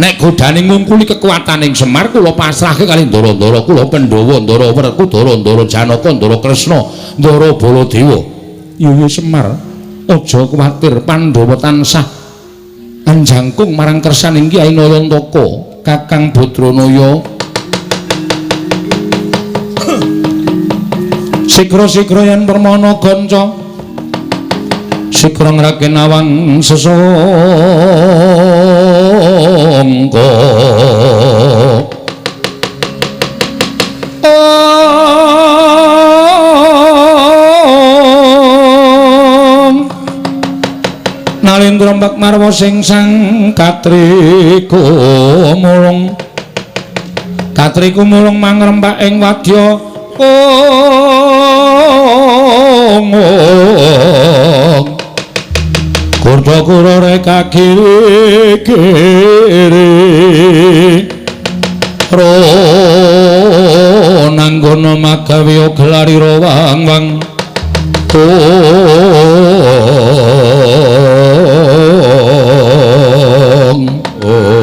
Nek godane ngungkuli kekuataning Semar kula pasrahke kali ndara-ndara kula Pandhawa, Ndara Werkudara, Ndara Janaka, Ndara Kresna, Ndara Baladewa. Iya Semar, aja kuwatir, Pandhawa tansah anjangkung marang kersaning Kyai Nayantaka, Kakang Badranaya. Sigra-sigra yen permana ganca, sigra ngrake nawang sesangka. Nalendra mbak marwa sing sang katriku mulung, katriku mulung mangrembak ing wadya ong. Kurda kura reka kiri kiri ro nanggono magawe oglari ro wang wang. Ong ong.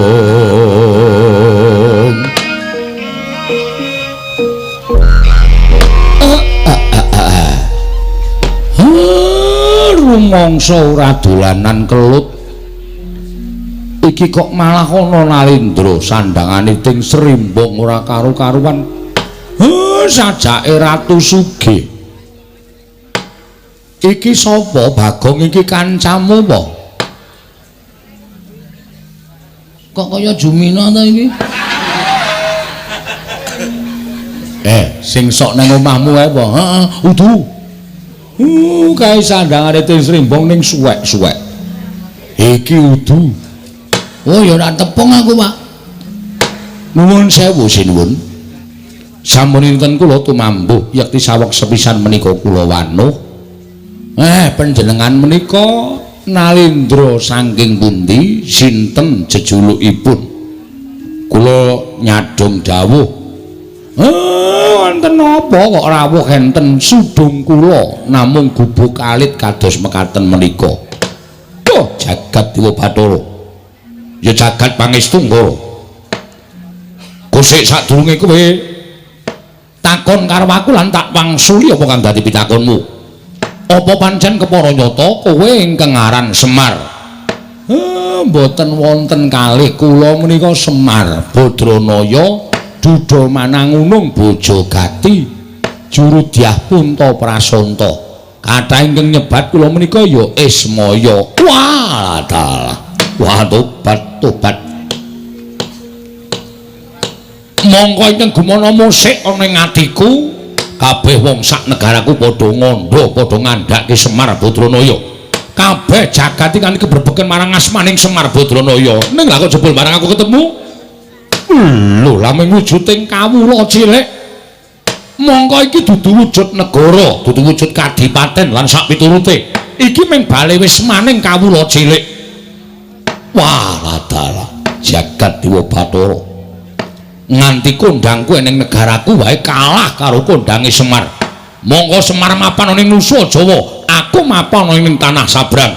Rumangsa ora dolanan kelut iki kok malah ana Nalendra sandangane ting srimbong ora karu-karuan. Sajake Ratu Sugih. Iki sapa Bagong iki kancamu apa? Kok kaya Jumina ta iki? Sing sok nang omahmu ae apa? Heeh, udu. Kae sandangane ting srimbong ning suwek-suwek. Iki udu. Oh ya ora tepung aku, Pak. Nuwun sewu sinuwun. Sampun dinten kula tumambuh yekti saweg sepisan menika kula wanuh. Panjenengan menika Nalendra saking pundi, sinten jejulukipun? Kula nyadhong dawuh. Wonten napa kok rawuh enten sudung kula namung gubuk alit kados mekaten menika. Duh, jagat Dewa Bathara. Ya jagat pangestu Ngara. Kosek sadurunge kowe takon karo aku lan tak wangsuli apa kang dadi pitakonmu. Apa pancen kepara nyata kowe ingkang aran Semar? Mboten wonten kalih kula menika Semar Badranaya Duda Manangunung Bojogati juru dyah Punta Prasanta. Kathah ingkang nyebat kula menika ya Ismaya. Wah, dalah. Wah, tobat tobat. Mongko ingkang gumana musik ana ing atiku, kabeh wong sak negaraku padha ngandha, padha ngandhake Semar Badranaya. Kabeh jagat iki kan kebrebeken marang asmaning Semar Badranaya. Ning lha kok jebul marang aku ketemu? Lho, laming wujuding kawula cilik. Mongko iki dudu wujud negara, dudu wujud kadipaten lan sak piturute. Iki mung bale wis maning kawula cilik. Wah, dalah jagat Dewa Bathara. Nganti kondangku ning negaraku wae kalah karo kondange Semar. Mongko Semar mapan ning Nusa Jawa, aku mapan ning tanah Sabrang.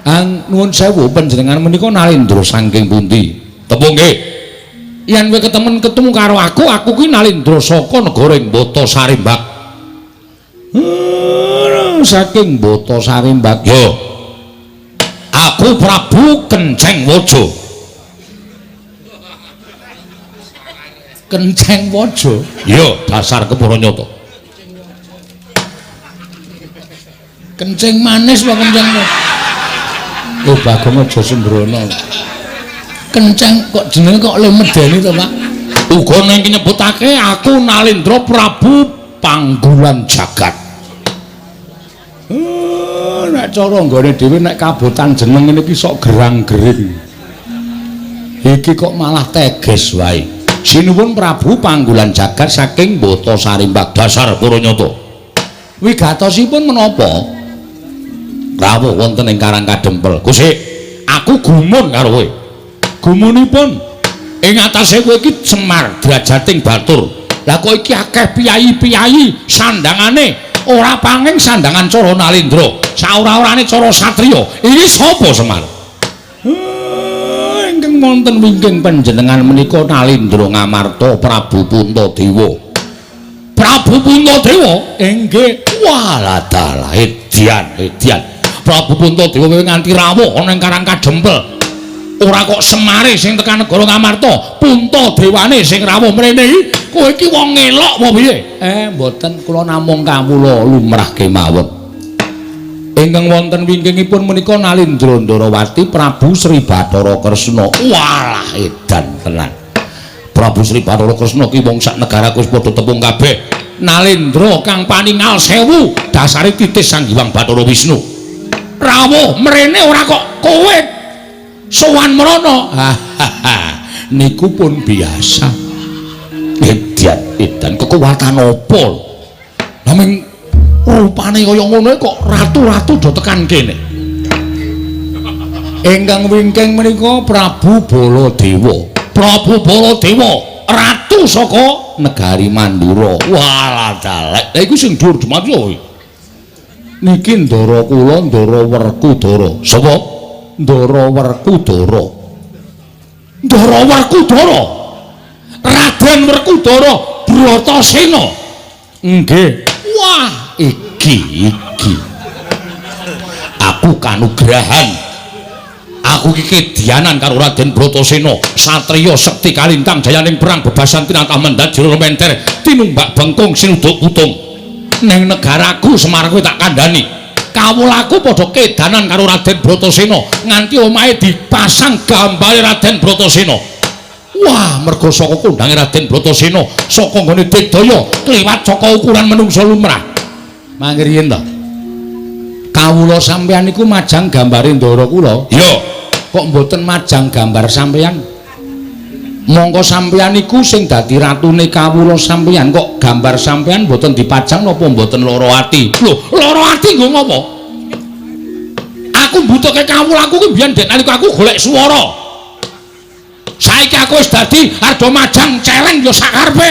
Ang nuwun sewu panjenengan menika Nalendra saking pundi? Tepung nggih. Yen kowe ketemu karo aku, aku kuwi Nalendra saka negara ing Bata Sarimbak. Saking Bata Sarimbak. Yo. Aku Prabu Kenceng Waja. Kenceng Waja? Yo, dasar kepara nyata. Kenceng manis apa kenceng? Oh, Bagong aja sembrono. Kenceng kok jenenge kok le medeni to, Pak? Uga ning nyebutake aku Nalendra Prabu Panggulan Jagat. Nek cara nggone dhewe nek kabotan jeneng ngene iki sok gerang-gering. Iki kok malah teges wae. Sinuwun Prabu Panggulan Jagat saking Bata Sarimbak dasar para nyata. Wigatosipun menapa? Rawuh wonten ing Karang Kadempel. Gusti, aku gumun karo kowe. Gumunipun ing atase kowe iki Semar drajating batur. Lah kok iki akeh piyayi-piyayi sandangane ora panging sandangan cara Nalendra, saora-orane cara satriya. Iki sapa Semar? Ingkang wonten wingking panjenengan menika Nalendra Ngamarta Prabu Puntadewa. Prabu Puntadewa? Inggih. Walah dalah edian edian. Prabu Puntadewa kowe nganti rawuh ana ing Karang Kadempel. Ora kok Semare sing tekan negara Ngamarta, Puntadewane sing rawuh mrene iki. Kowe iki wong ngelok apa piye? Mboten, kula namung kawula lumrah kemawon. Ingkang wonten wingkingipun menika Nalendra Ndarawati Prabu Sri Bathara Kresna. Walah edan tenan. Prabu Sri Bathara Kresna ki wong sak negaraku wis padha tepung kabeh. Nalendra kang paningal sewu dasare titis Sang Hyang Bathara Wisnu. Rawuh mrene ora kok kowe sowan mrono. Niku pun biasa. Edan edan kekuatan apa? Naming rupane kaya ngono kok ratu-ratu do tekan kene. Ingkang wingking menika Prabu Baladewa. Prabu Baladewa, ratu saka negari Mandura. Walah dalek. Lah iku sing dhuwur dumadi kuwi. Niki ndara kula Ndara Werkudara. Sapa? Ndara Werkudara. Ndara Werkudara. Raden Werkudara Bratasena. Nggih. Wah, iki. Aku kanugrahan. Aku iki kedianan karo Raden Bratasena, satriya sekti kalintang jayaning perang bebasan tinatah mendhat jero menter tinumbak bengkung sinuduk putung. Ning negaraku Semar kowe tak kandhani. Kawulaku padha kedanan karo Raden Bratasena nganti omahe dipasang gambare Raden Bratasena. Wah, mergo saka kondange Raden Bratasena, saka nggone digdaya kliwat saka ukuran menungsa lumrah. Mangriyen to. Kawula sampeyan niku majang gambare ndara kula. Iya. Kok mboten majang gambar sampeyan? Mongko sampeyan niku sing dadi ratune kawula sampeyan kok gambar sampeyan mboten dipajang napa mboten lara ati? Lho, lara ati nggo ngopo? Aku mbutuhke kawulaku ki biyen dek nalika aku golek swara. Saiki aku wis dadi ardo majang celeng ya sakarepe.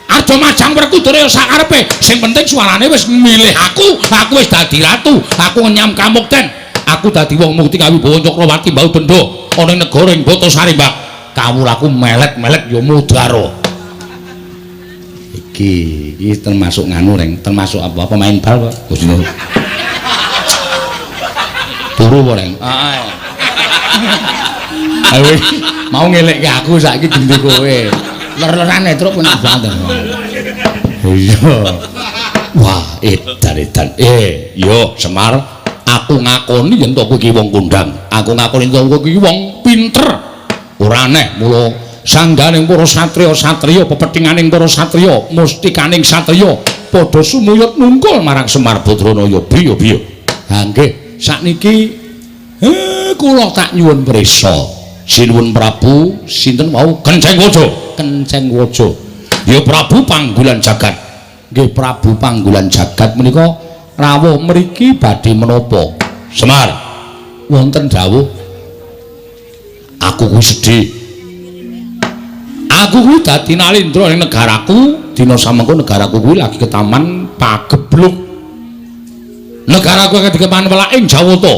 Ardo majang Werkudara ya sakarepe. Sing penting suarane wis milih aku, aku wis dadi ratu, aku ngenyam kamukten. Aku dadi wong mukti kawibawa Cakrawati mbau benda ana ing negara ing Bata Sarimbak. Kawulaku melet-melet ya mudara. Iki iki termasuk nganu reng, termasuk apa pemain bal kok. Gusti. Turu apa reng? Heeh. Ayo mau ngelekke aku saiki genti kowe. Ler-lerane truk enak banget. Iya. Wah, edan-edan. Yo Semar, aku ngakoni yen to kowe iki wong kondang. Aku ngakoni yen to kowe iki wong pinter. Ora aneh mula sangganing para satriya-satriya, pepethinganing para satriya, mustikaning satriya padha sumuyut nungkul marang Semar Badranaya. Biyo-biyo. Ha nggih, sakniki kula tak nyuwun prisa. Sinuwun Prabu sinten wau? Kenceng Waja. Kenceng Waja. Ya Prabu Panggulan Jagat. Nggih Prabu Panggulan Jagat menika rawuh mriki badhe menapa? Semar, wonten dawuh. Aku kuwi sedih. Aku kuwi dadi nalindra ning negaraku, dina samengko negaraku kuwi lagi ketaman pagebluk. Negaraku lagi ketaman welaking Jawata.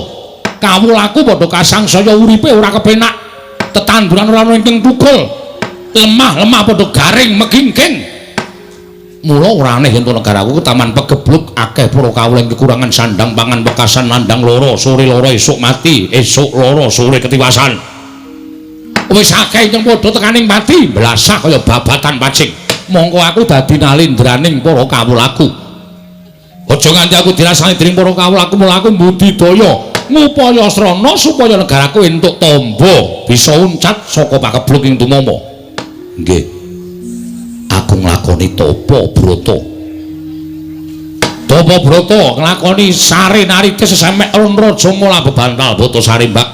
Kawulaku padha kasangsaya uripe ora kepenak. Tetanduran ora ana ingkang tukul. Lemah-lemah padha garing megingging. Mula ora aneh yen negaraku ketaman pagebluk akeh para kawula ing kekurangan sandang pangan wekasan nandang lara, sore lara esuk mati, esuk lara sore ketiwasan. Wis akeh ingkang padha tekaning pati blasah kaya babatan pacing. Mongko aku dadi nalindraning para kawulaku. Aja nganti aku dirasani dening para kawulaku, mula aku mbudidaya ngupaya srana supaya negaraku entuk tamba bisa uncat saka pagebluk ing tumama. Nggih. Aku nglakoni tapa brata. Tapa brata nglakoni sare narite sesemek raja mula bebantal bata sarimbak.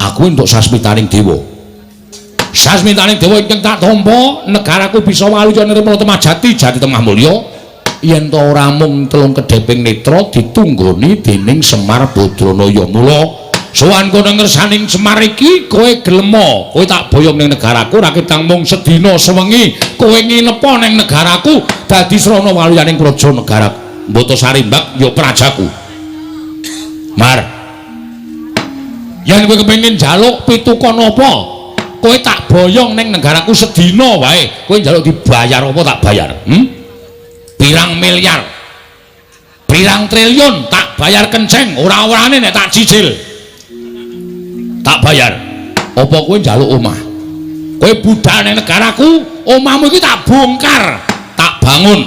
Aku entuk sasmitaning dewa. Sasmitaning dewa ingkang tak tampa, negaraku bisa waluya nirmala temah jati jati temah mulya. Yen ta ora mung telung kedheping netra ditunggoni dening Semar Badranaya. Mula sowan kono ngersaning Semar iki kowe gelema, kowe tak boyong ning negaraku ora ketang mung sedina sewengi kowe nginepa ning negaraku dadi srana waluyaning praja negara Mbata Sarimbak ya prajaku. Mar, yen kowe kepengin njaluk pitukon apa, kowe tak boyong ning negaraku sedina wae, kowe njaluk dibayar apa tak bayar? Pirang miliar, pirang triliun tak bayar kenceng, ora-orane nek tak cicil. Tak bayar. Apa kowe njaluk omah? Kowe budal ning negaraku, omahmu iki tak bongkar, tak bangun.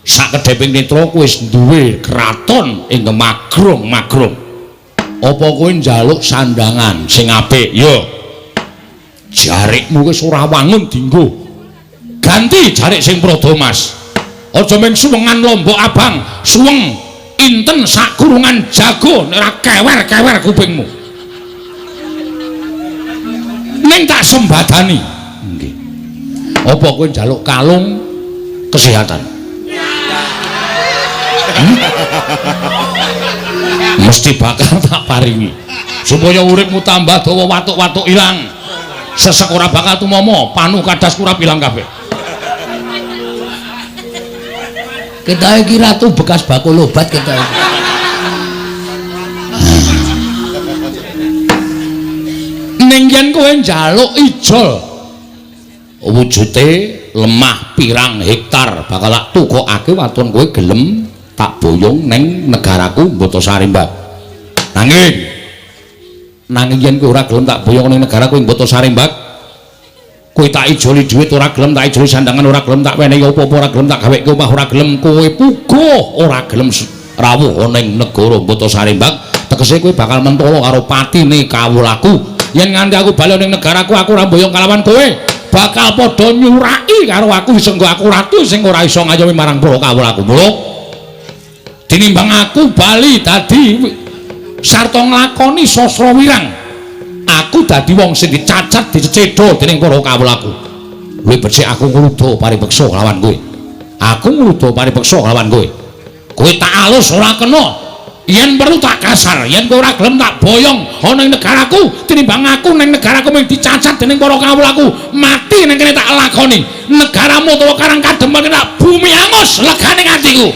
Sak kedheping netra kowe wis duwe kraton ing magrong-magrong. Apa kowe njaluk sandangan sing apik? Ya. Jarikmu wis ora wangun dinggo. Ganti jarik sing prada mas. Aja mung suwengan lombok abang, suweng inten sak kurungan jago nek ora kewer-kewer kupingmu. Ning tak sembadani. Nggih. Apa kowe njaluk kalung kesehatan? Mesti bakal tak paringi. Supaya uripmu tambah dawa, watuk-watuk ilang. Sesek ora bakal tumama, panu kadas kurap ilang kabeh. Kita iki ratu bekas bakul obat kita iki. Ning yen kowe njaluk ijol wujute lemah pirang hektar bakal tak tukokake waton kowe gelem tak boyong ning negaraku Mbata Sarimbak. Nanging yen kowe ora gelem tak boyong ning negaraku Mbata Sarimbak, kowe tak ijoli dhuwit ora gelem, tak ijoli sandangan ora gelem, tak wenehi apa-apa ora gelem, tak gaweke omah ora gelem, kowe puguh ora gelem rawuh ning negara Mbata Sarimbak, tegese kowe bakal mentolo karo patine kawulaku. Yen nganti aku bali ning negaraku aku ora mboyong kalawan kowe, bakal padha nyuraki karo aku senggo aku ratu sing ora iso ngayomi marang para kawulaku. Mula tinimbang aku bali dadi sarta nglakoni sastra wirang, aku dadi wong sing dicacat dicecedha dening para kawulaku. Luwih becik aku ngruda paripeksa kelawan kowe. Aku ngruda paripeksa kelawan kowe. Kowe tak alus ora kena. Yen perlu tak kasar, yen kowe ora gelem tak boyong ana ing negaraku, tinimbang aku ning negaraku mung dicacat dening para kawulaku, mati ning kene tak lakoni. Negaramu utawa Karang Kadempel tak bumi angus legane atiku.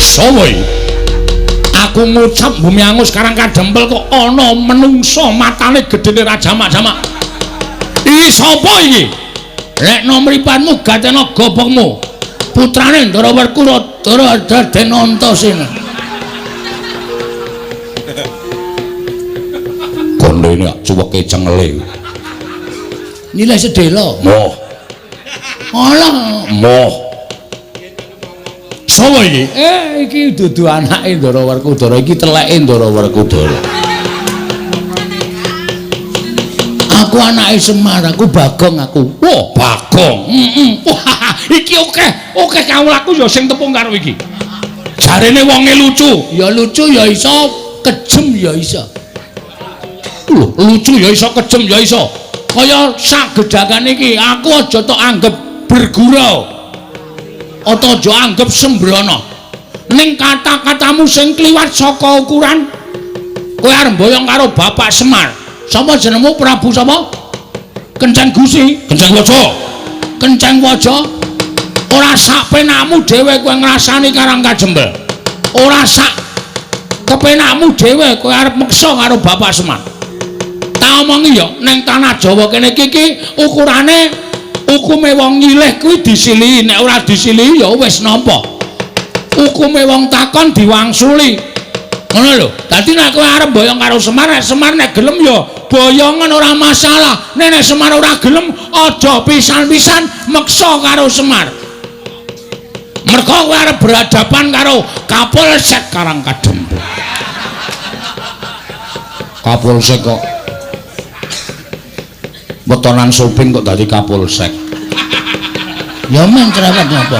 Sowo aku ngucap bumi angus Karang Kadempel kok ana menungsa matane gedene ra jamak-jamak. Iki sapa iki? Lekno mripatmu gatena gobokmu. Putrane Ndara Werkudara Raden Antasena. Gondene cuweke cengele. Nilai sedelo. Moh. Alah, moh. Sapa iki? Iki dudu anake Ndara Werkudara, iki teleke Ndara Werkudara. Aku Aku anake Semar, aku Bagong aku. Wah, Bagong. Heeh. Wah, iki akeh kawulaku ya sing tepung karo iki. Jarene wonge lucu. Ya lucu ya iso, kejem ya iso. Lho, lucu ya iso, kejem ya iso. Kaya sak gedhakan iki, aku aja tok anggep bergurau. Atau aja anggep sembrono. Ning kata-katamu sing kliwat saka ukuran, kowe arep mboyong karo Bapak Semar. Sapa jenengmu Prabu sapa? Kenceng Gusi, Kenceng Waja. Kenceng Waja. Ora sak penakmu dhewe kowe ngrasani Karang Kajembel. Ora sak kepenakmu dhewe kowe arep meksa karo Bapak Semar. Tak omongi ya, ning tanah Jawa kene iki ukurane hukume wong nyilih kuwi disilihi, nek ora disilihi ya wis nampa. Hukume wong takon diwangsuli. Ngono lho. Dadi nek kowe arep boyong karo Semar, nek Semar nek gelem ya boyongan ora masalah. Nek Semar ora gelem aja pisan-pisan meksa karo Semar. Mergo kowe arep berhadapan karo Kapolsek Karang Kadempel. Kapolsek kok wetonan soping kok dadi Kapolsek. Ya men cerewet napa.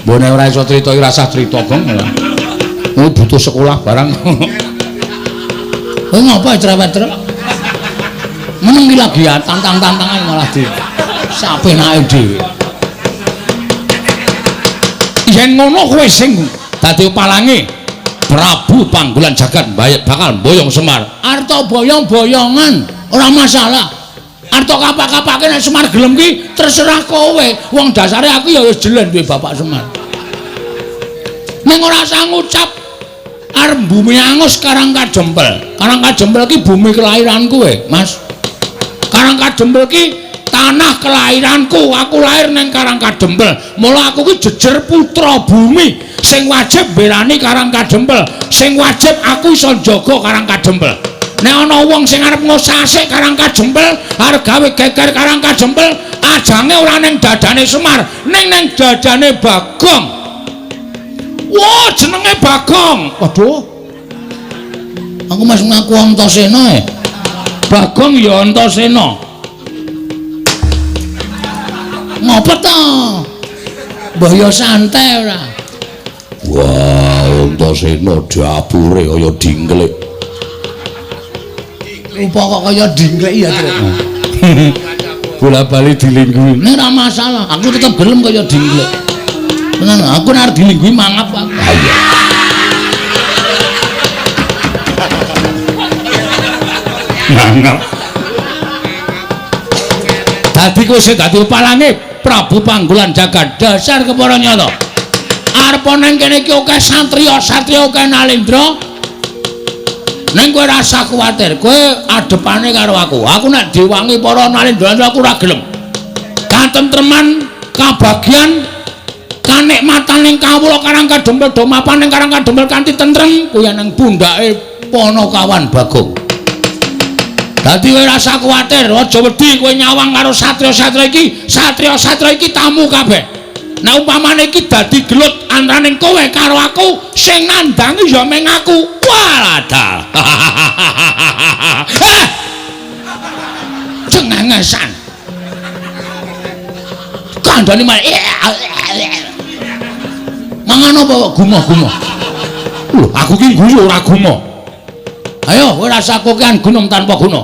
Mbone ora iso crita iki rasah crita, Gong. Oh, butuh sekolah barang. Kowe ngapa cerewet-cerewet? Meneng iki lagi tantang-tantangan malah di sapenake dhewe. Yen ngono kowe sing dadi palange Prabu Panggulan Jagat bakal mboyong Semar. Arta boyong-boyongan ora masalah. Arta kapak-kapake nek Semar gelem ki terserah kowe. Wong dasare aku ya wis jelen duwe Bapak Semar. Ning ora usah ngucap arep bumi angus Karang Kajempel. Karang Kajempel ki bumi kelahiranku Mas. Karang Kajempel ki tanah kelahiranku. Aku lahir ning Karang Kadempel. Mula aku ki jejer putra bumi sing wajib mbelani Karang Kadempel, sing wajib aku iso njaga Karang Kadempel. Nek ana wong sing arep ngosasik Karang Kadempel, arep gawe geger Karang Kadempel, ajange ora ning dadane Semar, ning ning dadane Bagong. Wah, jenenge Bagong. Waduh. Aku masih ngaku Antasena e. Bagong ya Antasena. Ngopo to? Mbah ya santai ora. Wah, Antasena dapure kaya dingklik. Rupa kok kaya dingklik ya, Tru. Bola-bali dilingguhi. Nek ora masalah, aku tetep gelem kaya dingklik. Tenan, aku nek arep dilingguhi mangap aku. Ha iya. Mangap. Dadi kowe sing dadi palange Prabu Panggulan Jagat dasar kepara nyata. Arep nang kene iki akeh satriya-satriya akeh nalendra. Ning kowe rasa kuwatir, kowe adepane karo aku. Aku nek diwangi para nalendra aku ora gelem. Katentreman, kabagyan, kanikmatan ning kawula Karang Kadempel do mapan ning Karang Kadempel kanthi tentrem kuwi nang pundhake Panakawan Bagong. Dadi kowe rasa kuwatir, aja wedi kowe nyawang karo satriya-satriya iki, satriya-satriya iki tamu kabeh. Nek umpamane iki dadi gelut antaraning kowe karo aku, sing nandangi ya mung aku. Walah. Eh! Cengengesan. Kandhane malah mangan apa kok gumoh-gumoh. Lho, aku ki guyu ora gumoh. Ayo, kowe rasa kokean gunung tanpa guna.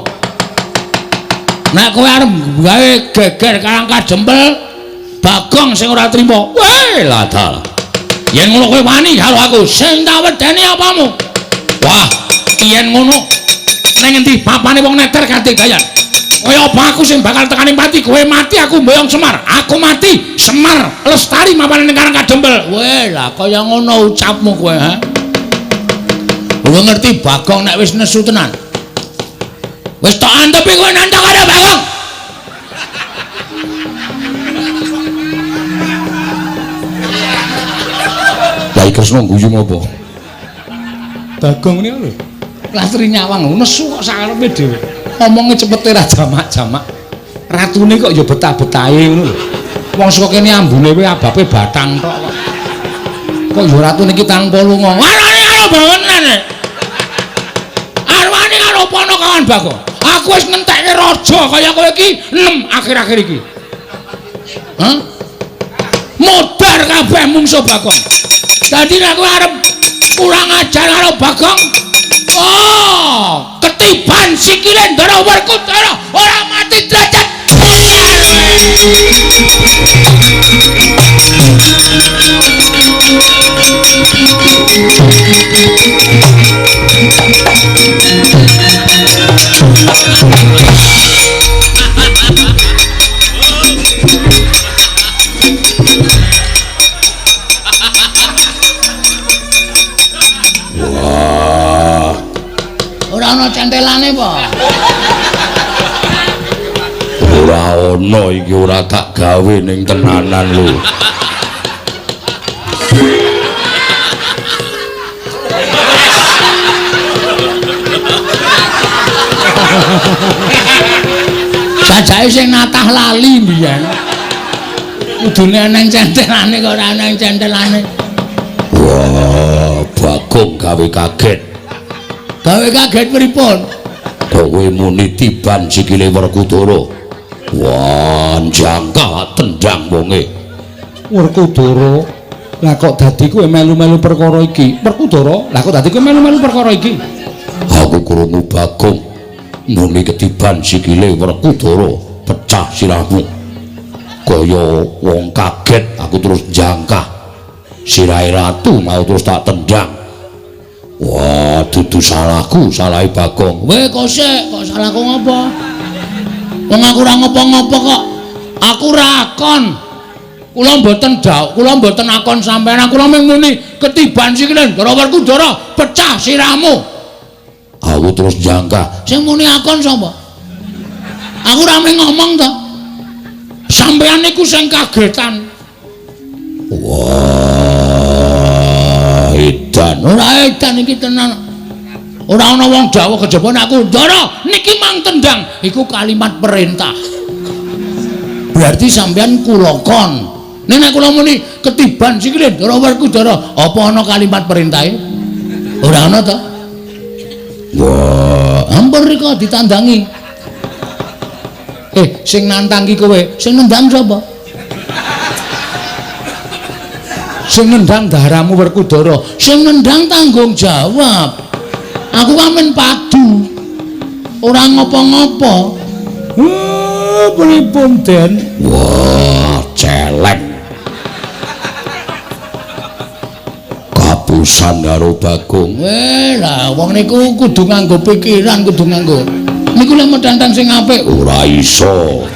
Nek kowe arep gawe geger Karang Kadempel, Bagong sing ora trima. Weh, ladal. Yen ngono kowe wani karo aku, sing tak wedeni apamu? Wah, yen ngono ning endi papane wong neter kanthi dayan. Kaya apa aku sing bakal tekaning pati, kowe mati aku mboyong Semar. Aku mati, Semar lestari mapane ning Karang Kadempel. Weh, lah kaya ngono ucapmu kowe, ha? Kowe ngerti Bagong nek wis nesu tenan. Wis tok antepi kowe nantang karo Bagong. Kyai Kresna guyu ngopo? Bagong niku lho. Lastri nyawang nesu kok sakarepe dhewe. Omonge cepete ra jamak-jamak. Ratune kok ya betah-betahe ngono lho. Wong saka kene ambune kowe abape batang tok kok. Kok ya ratune iki tanpa lunga. Warane karo Bagong tenan. Arwane karo Panakawan Bagong. Aku wis ngentekke raja kaya kowe iki 6 akhir-akhir iki. Hah? Modar kabeh mungsuh Bagong. Dadi nek kowe arep kurang ajar karo Bagong, oh, ketiban sikile Ndara Werkudara ora mati derajat. Wah, ora ana centelane apa? Ora ana iki, ora tak gawe ning tenanan lho. Sajake sing natah lali mbiyen. Kudune eneng centelane kok ora eneng centelane. Wah, Bagong gawe kaget. Gawe kaget pripun? Kowe muni tiban sikile Werkudara. Wah, jangkah tendang wonge. Werkudara, lah kok dadi kowe melu-melu perkara iki? Werkudara, lah kok dadi kowe melu-melu perkara iki? Aku krungu Bagong muni ketiban sikile Werkudara, pecah sirahmu. Kaya wong kaget, aku terus jangkah. Sirahe ratu mau terus tak tendang. Wah, dudu salahku, salahe Bagong. Weh, kok sik, kok salahku ngopo? Wong aku ora ngopo-ngopo kok. Aku ora akon. Kula mboten dawuh, kula mboten akon sampeyan. Kula mung muni ketiban sikile Ndara Werkudara, pecah sirahmu. Aku terus jangkah. Sing muni akon sapa? Aku ora mung ngomong to. Sampeyan niku sing kagetan. Wah, edan. Ora edan iki tenan. Ora ana wong dawuh kejaba nek aku Ndara niki mang tendang, iku kalimat perintah. Berarti sampeyan kula kon. Nek nek kula muni ketiban sikile Ndara Werkudara, apa ana kalimat perintahe? Ora ana to. Wah, ampun rika ditandangi. Sing nantang ki kowe, sing nendang sapa? Sing nendang daramu Werkudara, sing nendang tanggung jawab. Aku kan men padu. Ora ngopo-ngopo. Pripun, Den? Wah, celeng. Kapusan karo Bagong. Weh, lah wong niku kudu nganggo pikiran, kudu nganggo. Niku lek metenteng sing apik ora iso.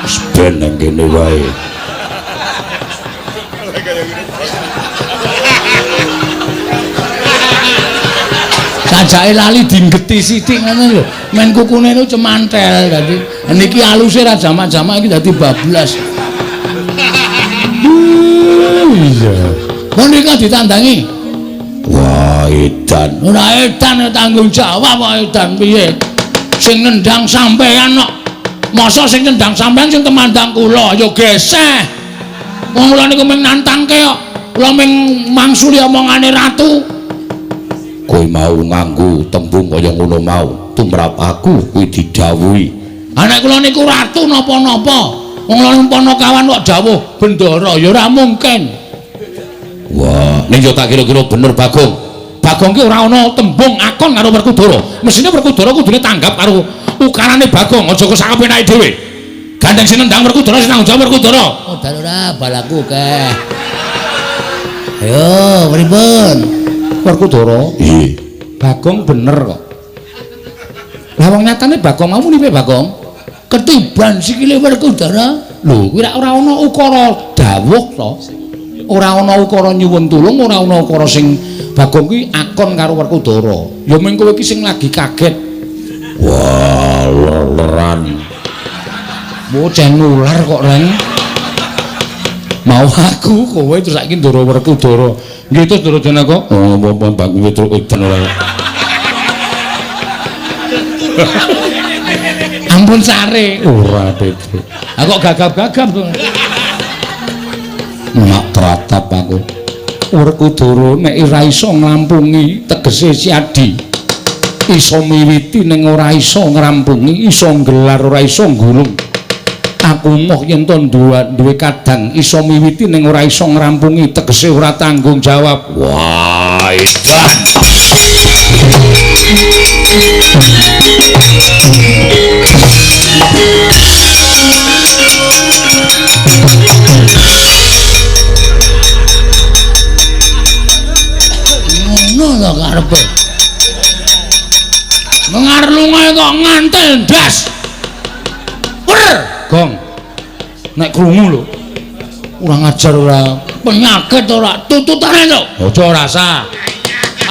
Wis ben nang kene wae. Sajake lali dinggeti sithik ngono lho. Men kukune niku cemantel dadi niki aluse ra jamak-jamak iki dadi bablas. Iya. Mun rika ditandangi. Wah, edan. Ora edan tanggung jawab kok edan piye? Sing nendang sampeyan kok. Masa sing nendang sampeyan sing temandang kula ya geseh. Wong kula niku mung nantangke kok. Kula mung mangsuli omongane ratu. Kowe mau nganggo tembung kaya ngono mau, tumrap aku kuwi didhawuhi. Ha nek kula niku ratu napa-napa, wong kula Panakawan kok dawuh bendara ya ora mungkin. Wah, ning yo tak kira-kira bener Bagong. Bagong ki ora ana tembung akon karo Werkudara. Mesine Werkudara kudune tanggap karo ukarane Bagong, aja kok sak penake dhewe. Gandeng sing nendang Werkudara sing tanggung jawab Werkudara. Oh, dal ora balaku akeh. Ayo, pripun? Werkudara. Iya. Bagong bener kok. Lah wong nyatane Bagong mau muni piye Bagong? Ketiban sikile Werkudara. Lho, kuwi ora ana ukara dawuh to. Ora ana ukara nyuwun tulung, ora ana ukara sing Bagong kuwi akon karo Werkudara. Ya mung kowe iki sing lagi kaget. Wah, leran. Bocah nular kok, Reng. Mau aku kowe terus saiki Ndara Werkudara. Nggih terus Ndara Janaka. Oh, apa Bagong terus edan ora. Ampun sare. Ora, Petro. Lah kok gagap-gagap to. Mak tratap aku. Werkudara nek ora iso nglampungi tegese Siadi. Iso miwiti ning ora iso ngrampungi, iso nggelar ora iso nggulung. Aku moh yen to duwe kadang iso miwiti ning ora iso ngrampungi, tegese ora tanggung jawab. Wah, edan. Ngono to karepe. Mengarlunga kok ngantel ndas. Wer, gong. Nek krungu lho. Ora ngajar ora penyakit ora tututane to. Aja rasa.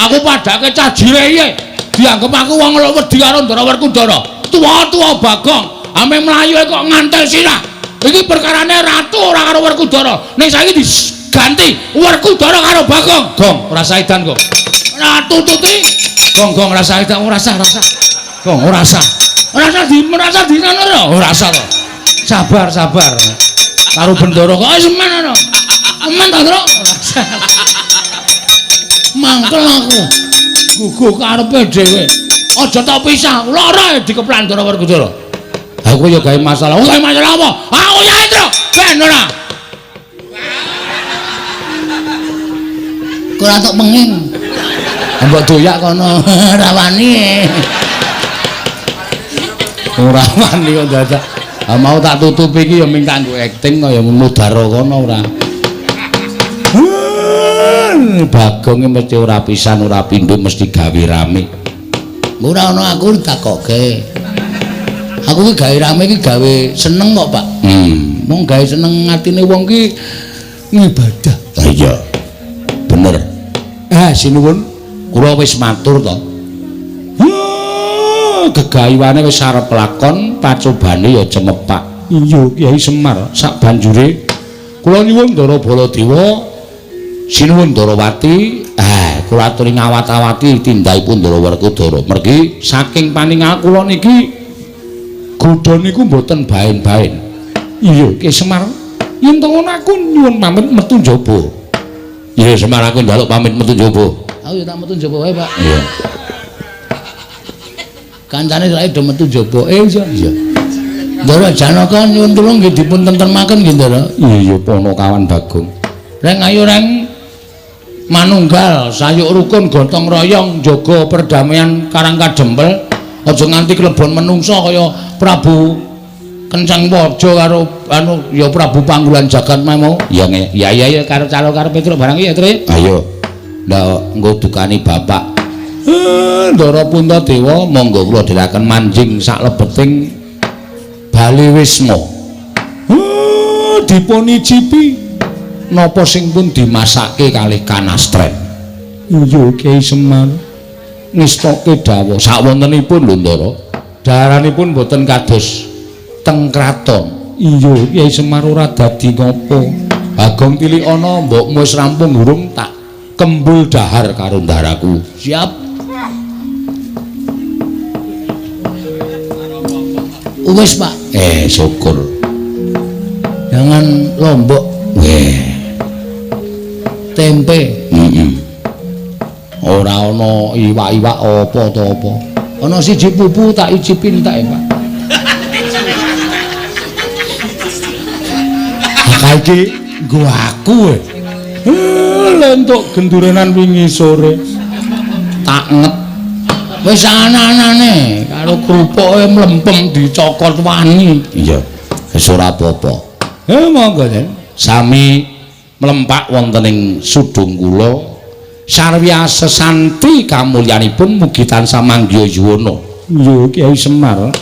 Aku padake cah jire iki. Dianggep aku wong wedi karo Ndara Werkudara. Tuwa-tuwa Bagong, ame mlayu kok ngantel sirah. Iki perkarane ratu ora karo Werkudara. Ning saiki diganti Werkudara karo Bagong. Gong, ora saidan kok. Ora tututi. Gong, gong rasa edan ora sah, rasa. Gong, ora sah. Ora sah di merasa di ora. Ora sah to. Sabar, sabar. Karo Bendara kok wis men ngono. Aman ta, Tru? Mangkel aku. Guguh karepe dhewe. Aja tok pisah, lara dikeplan Ndara Werkudara. Aku ya gawe masalah. Gawe masalah apa? Aku ya, Tru. Ben ora. Kok ora tok penging. Mbok doyak kono ora wani. Ora wani kok dadak. Ha mau tak tutupi iki ya ming kanggo akting kaya mudara kono ora. Bagonge mesti ora pisan ora pindho mesti gawe rame. Ora ana aku ditakoke. Aku ki gawe rame ki gawe seneng kok, Pak. Mung gawe seneng atine wong ki ngibadah. Ha iya. Bener. Sinuwun kula wis matur to. Gegayuhane wis arep lakon, pacobane ya cemepak. Iya, Kyai Semar, sak banjure kula nyuwun Ndara Baladewa, sinuwun Ndarawati, kula aturi ngawat-awati tindakipun Ndara Werkudara. Mergi saking paningal kula niki godha niku mboten baen-baen. Iya, Kyai Semar, yen to ngono aku nyuwun pamit metu njaba. Iya, Semar, aku njaluk pamit metu njaba. Aku ya tak metu njaba wae, Pak. Iya. Kancane saiki do metu njaba. Iya, iya. Ndara Janaka nyuwun tulung nggih dipun tentremaken nggih, Ndara. Iya, Ponokawan Bagong. Reng ayo reng manunggal sayuk rukun gotong royong jaga perdamaian Karang Kadempel. Aja nganti klebon menungsa kaya Prabu Kenceng Waja karo anu ya Prabu Panggulan Jagat mau. Ya ya ya karo calo karo Petruk barang iki ya, Tru. Ayo. Lah engko dukani bapak. Ndara Puntadewa monggo kula dherekaken manjing saklebeting Bale Wisma. Dipun icipi napa sing pun dimasake kalih kanastren. Iya Kyai Semar ngestoke dawuh sakwontenipun lho Ndara. Daharanipun boten kados teng kraton. Iya Kyai Semar ora dadi ngopo. Bagong tilik ana mbokmu wis rampung urung tak kembul dahar karo ndaraku. Siap. Wis, Pak. Syukur. Jangan lombok. Tempe. Ora ana iwak-iwak apa to apa. Ana siji pupu tak icipin tak, Pak. Ha iki nggo aku. Lentuk gendurenan wingi sore. Tak nget. Wis ana-anane karo krupuke mlempem dicokot wani. Iya. Wis ora apa-apa. Monggo, Yen. Sami mlempak wonten ing sudung kula. Sarwya sesanti kamulyanipun mugi tansah manggiya yuwana. Iya, Kyai Semar.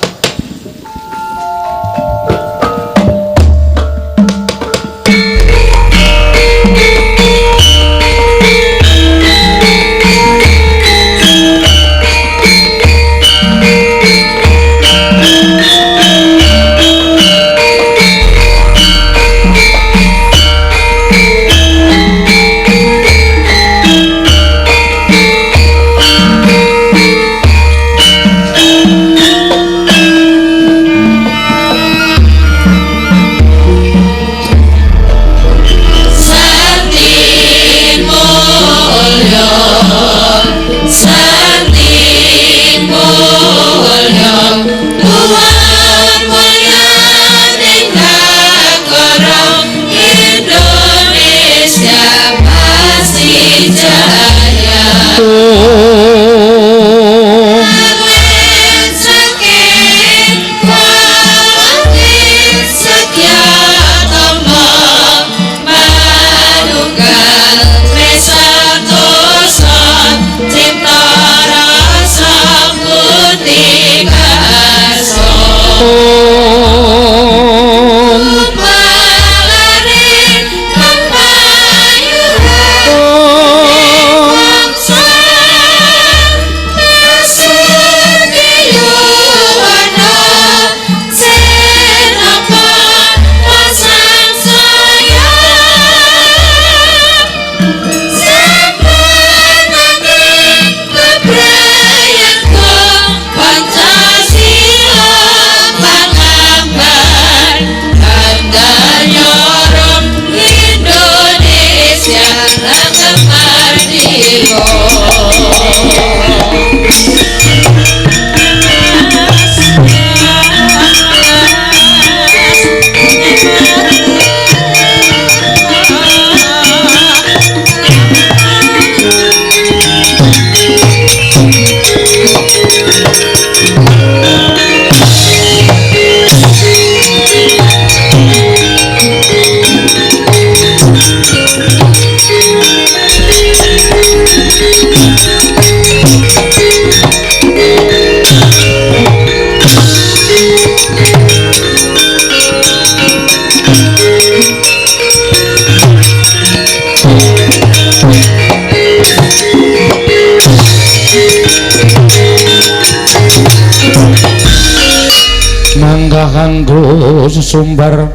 Anggo sesumbar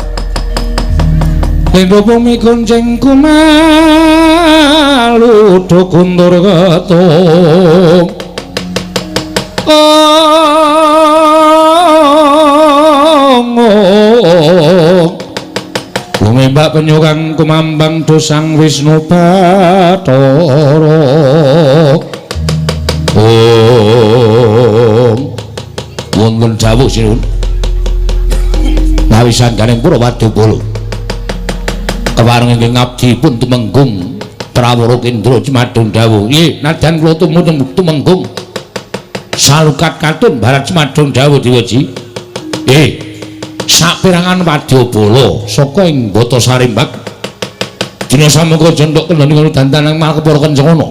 lindhu bumi kuncing kumalu do kundur ketung lumembak penyurang kumambang dosang Wisnu Bathara. Om wonten dawuh sinuwun mawi sangganing pura Wadyabala kepareng ingkang ngabdi pun tumenggung Prawara Kendra Cemadung dawuh. Nggih, nadyan kula tumenggung salukat katun barat Cemadung dawuh Dewaji. Nggih, saperangan wadyabala saka ing Bata Sarimbak dina samangka jendhok kendhani karo dandanang malah kepara kencana.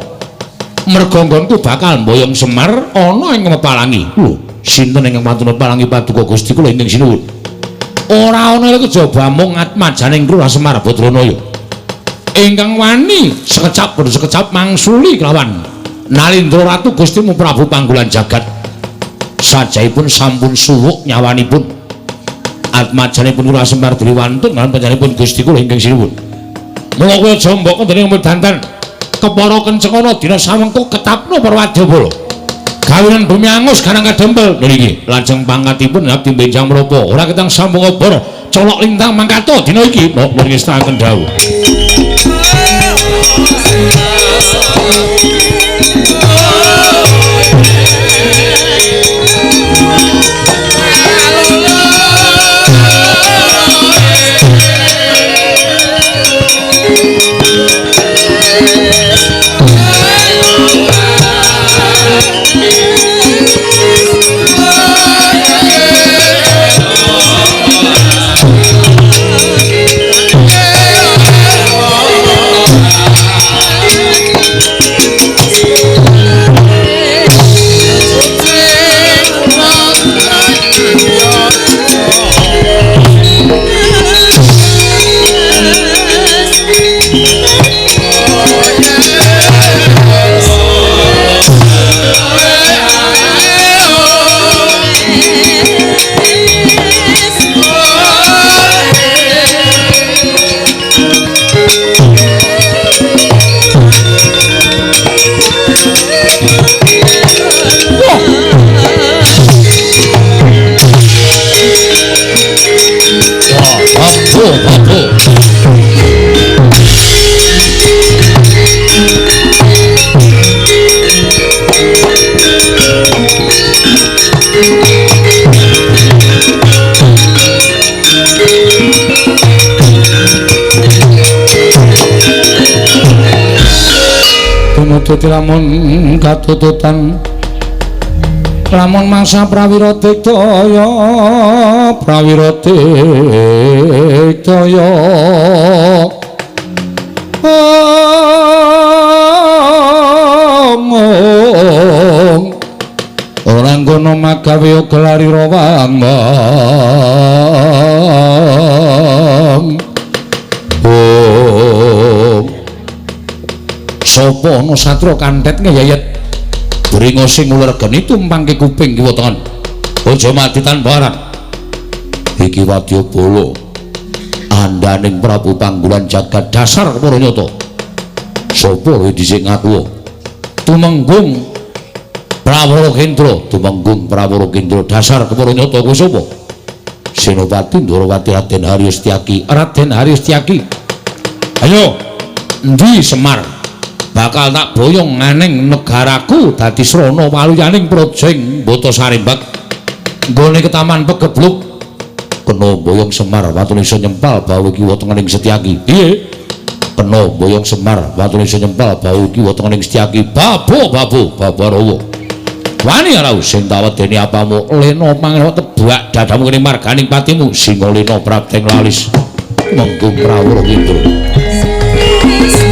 Merga nggonku bakal mboyong Semar ana ing Mepalangi. Lho, sinten ingkang wantun Mepalangi paduka Gusti kula ingkang sinuwun? Ora ana kejaba mung atmajaning Lurah Semar Badranaya ingkang wani sekecap padha sekecap mangsuli kelawan Nalindra Ratu Gustimu Prabu Panggulan Jagat. Sajaipun sampun suwuk nyawanipun atmajanipun Lurah Semar dhewe wantun lan panjenenganipun Gusti kula ingkang sinuwun. Mula kowe aja mbok kandhane dandan kepara kencengana dina samengko ketapno para wadyabala. Gawinan bumi angus garang kadempel niki lajeng pangkatipun abdi benjang menapa ora ketang sambung obor colok lintang mangkato dina iki mbok ngestakaken dawuh. Tumuju lamun katututan lamun mangsa prawira digdaya prawira digdaya omong ora ngono magawe gelari rawang sapa ana satria kantet ngeyet bringo sing uler geni tumpangke kuping kiwa tengen aja mati tanpa arat iki wadyabala andaning Prabu Panggulan Jagat dasar kepara nyata sapa kowe dhisik ngaku tumenggung Prawara Kendra tumenggung Prawara Kendra dasar kepara nyata kowe sapa Senopati Ndorowati Raden Haryo Setyaki Raden Haryo Setyaki ayo endi Semar bakal tak boyong nganing negaraku dadi srana waluyaning praja ing Bata Sarimbak nggone ketaman pegebluk kena boyong Semar watune iso nyempal bau kiwa tengening Setyaki piye kena boyong Semar watune iso nyempal bau kiwa tengening Setyaki babo babo babarawa wani ora sing tawedeni apamu lena mangan tebak dadamu kene marganing patimu singa lena prapteng lalis menggung Prawara Kendra. Yes.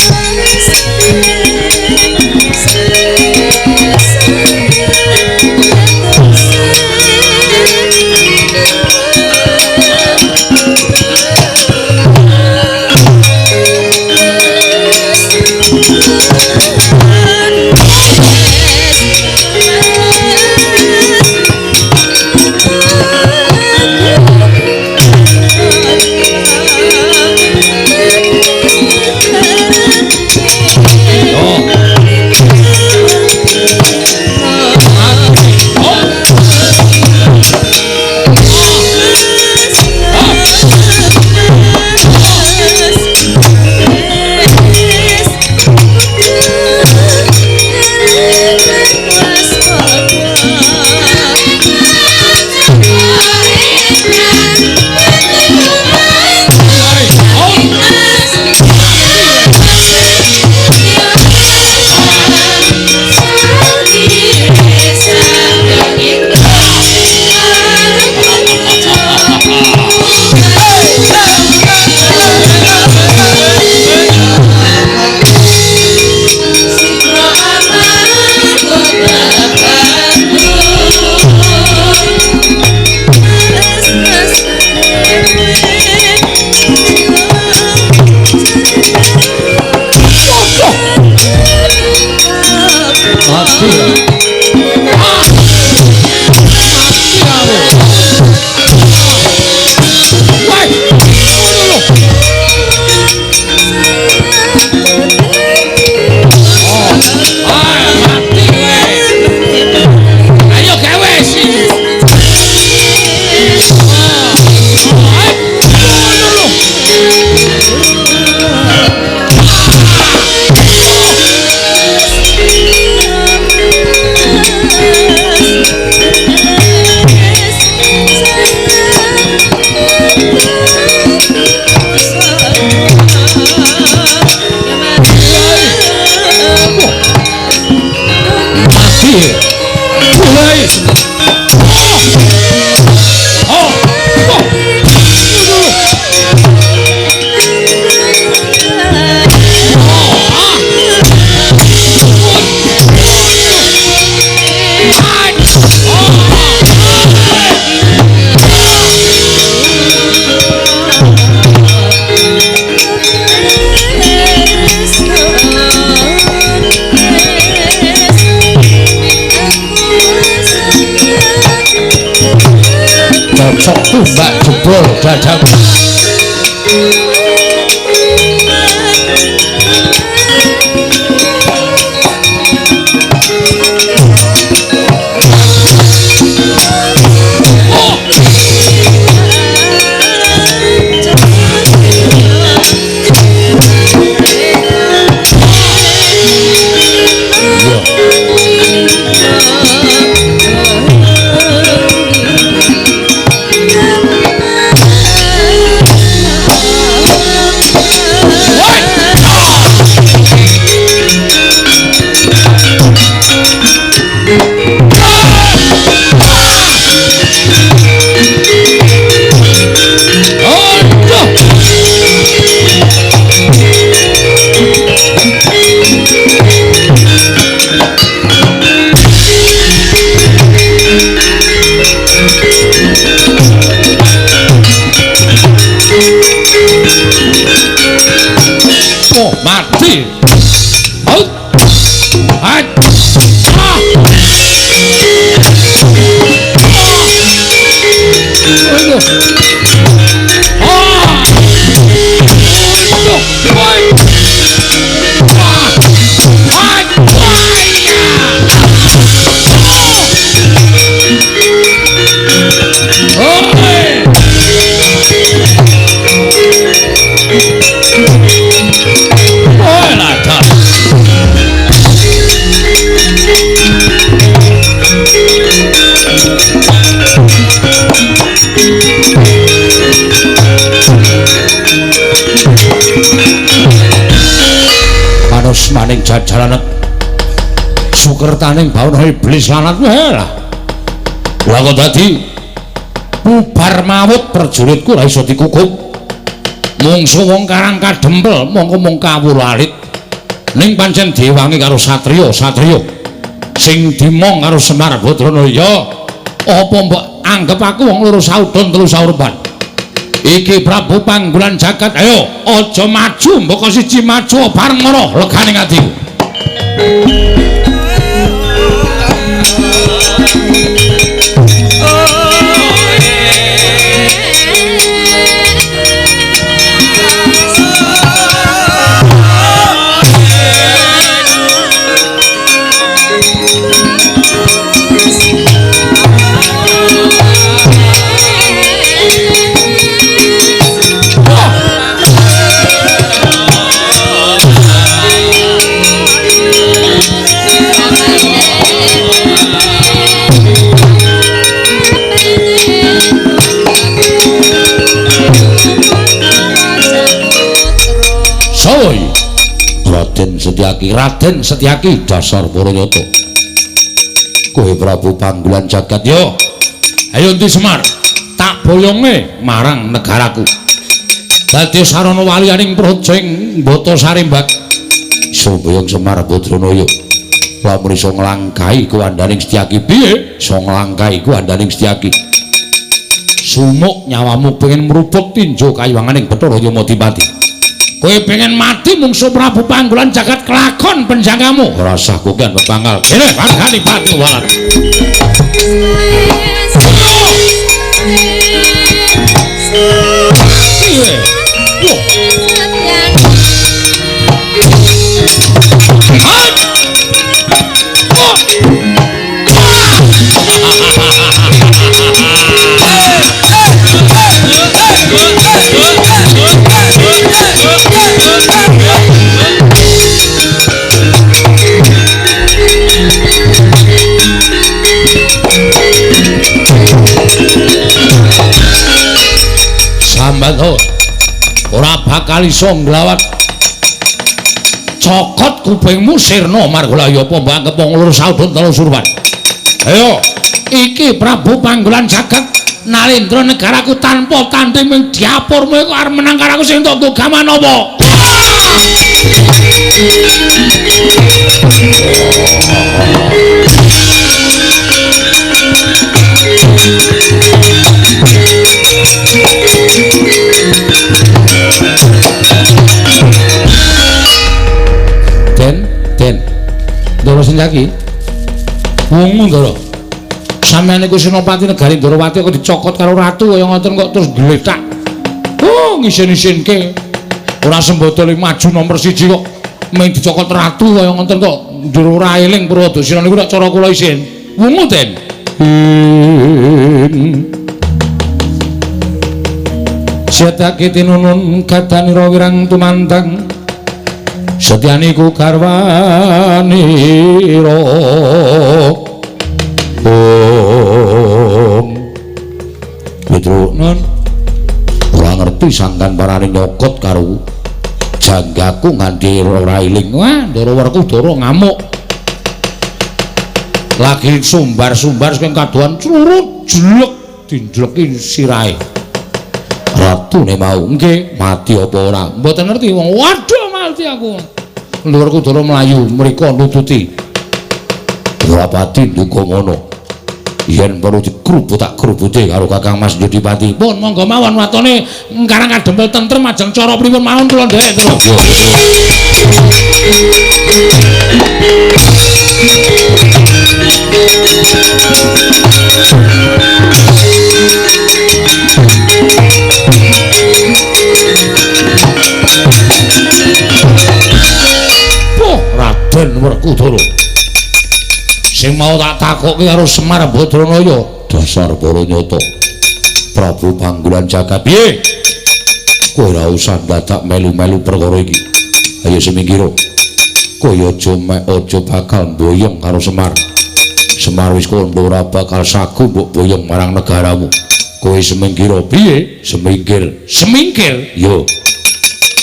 Mati. Mulai. Oh. Oh. Cocok tumbak jebol dadaku. Oh, mati. Oh. Ah. Ah. Aduh. Ah. Aduh. Woi. Ah. Ah. Oh. Manus maning jajalanet sukertaning bawana iblis lanat lah. Lah kok dadi bubar mawut prajuritku ora iso dikukup. Mungsu wong Karang Kadempel mongko mung kawula alit. Ning pancen diwangi karo satriya-satriya sing dimong karo Semar Badranaya. Apa mbok anggep aku wong loro saudon telu saurban? Iki Prabu Panggulan Jagat, ayo aja maju mbok siji maju bareng ngono legane atiku. Soi Raden Setyaki, Raden Setyaki dasar Parayata. Kowe Prabu Panggulan Jagat yo. Ayo endi Semar, tak boyonge marang negaraku. Dadi sarana waliyaning praja ing Bata Sarimbak. Iso boyong Semar Badranaya. Lamun iso nglangkahi kuwandaning Setyaki piye? Iso nglangkahi kuwandaning Setyaki. Sumuk nyawamu pengen mruput tinju kayuwanganing Bathara Yamadipati. Kowe pengen mati mungsu Prabu Panggulan Jagat kelakon penjagamu. Ora usah kokean pepangkal. Kene wargane pati walat. Yo. Sambat ora bakal iso nglawat Cokot kupingmu sirna margolaya apa mbangkep wong loro saudon telu surwan. Ayo, iki Prabu Panggolan Jagat Nalendra negaraku tanpa tanding ming diapurmu iku arep menang karo aku sing entuk gaman apa? Den, Ndara Senjaki. Wungu Ndara. Sampeyan niku senopati negari Ndarawati kok dicokot karo ratu kaya ngoten kok terus gletak. Oh, ngisin-isinke. Ora sembodo maju nomor 1 kok mung dicokot ratu kaya ngoten kok njur ora eling Purwadasina niku nek cara kula isin. Wungu, Den. Setake tinunun kadanira wirang tumandang setyaniku garwanira. Om Petro non ora ngerti sangkan parane nyokot karo janggaku nganti ora eling. Wah, Ndara Werkudara ngamuk. Lagi sumbar-sumbar saking kadohan clurut jlek dinjleki sirahe. Ratune mau nggih mati apa ora? Mboten ngerti wong. Waduh mati aku. Ndara Werkudara mlayu mriko nututi. Rapati nduga ngono. Yen perlu dikrubut tak krubute karo Kakang Mas Jodipati. Pun monggo mawon watone Karang Kadempel tentrem ajeng cara pripun mawon kula nderek terus. Poh Raden Werkudara. Sing mau tak takoki karo Semar Badranaya, dasar para nyata. Prabu Panggolan Jagat piye? Kowe ora usah dadak melu-melu perkara iki. Ayo semingkira. Kowe aja mek aja bakal mboyong karo Semar. Semar wis kondo ora bakal sagu mbok boyong marang negaramu. Kowe semingkira piye? Semingkir. Semingkir? Yo.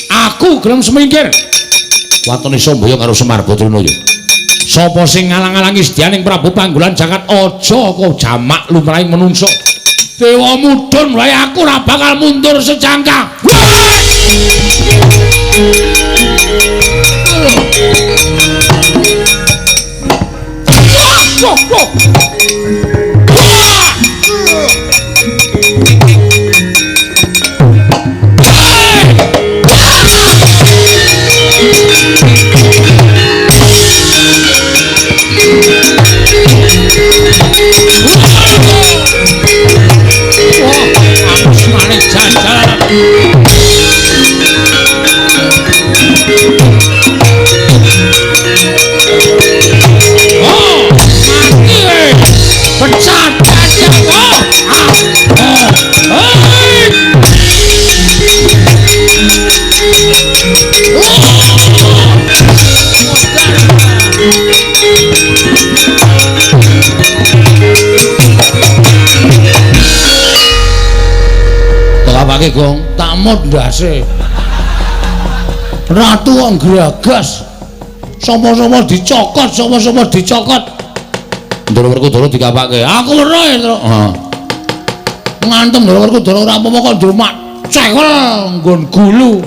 Aku gelem semingkir. Watone iso mboyong karo Semar Badranaya. Sapa sing ngalang-alangi sedyaning Prabu Panggolan Jagat aja kok jamak lumrahing menungso. Dewa mudhun wae aku ora bakal mundur sejangka. Apake Gong? Takmut ndase. Ratu kok gragas. Sapa-sapa dicokot, sapa-sapa dicokot. Ndara Werkudara dikapake. Aku weruh ya, Tru. Heeh. Ngantem Ndara Werkudara ora apa-apa kok ndrumak cewel nggon gulu.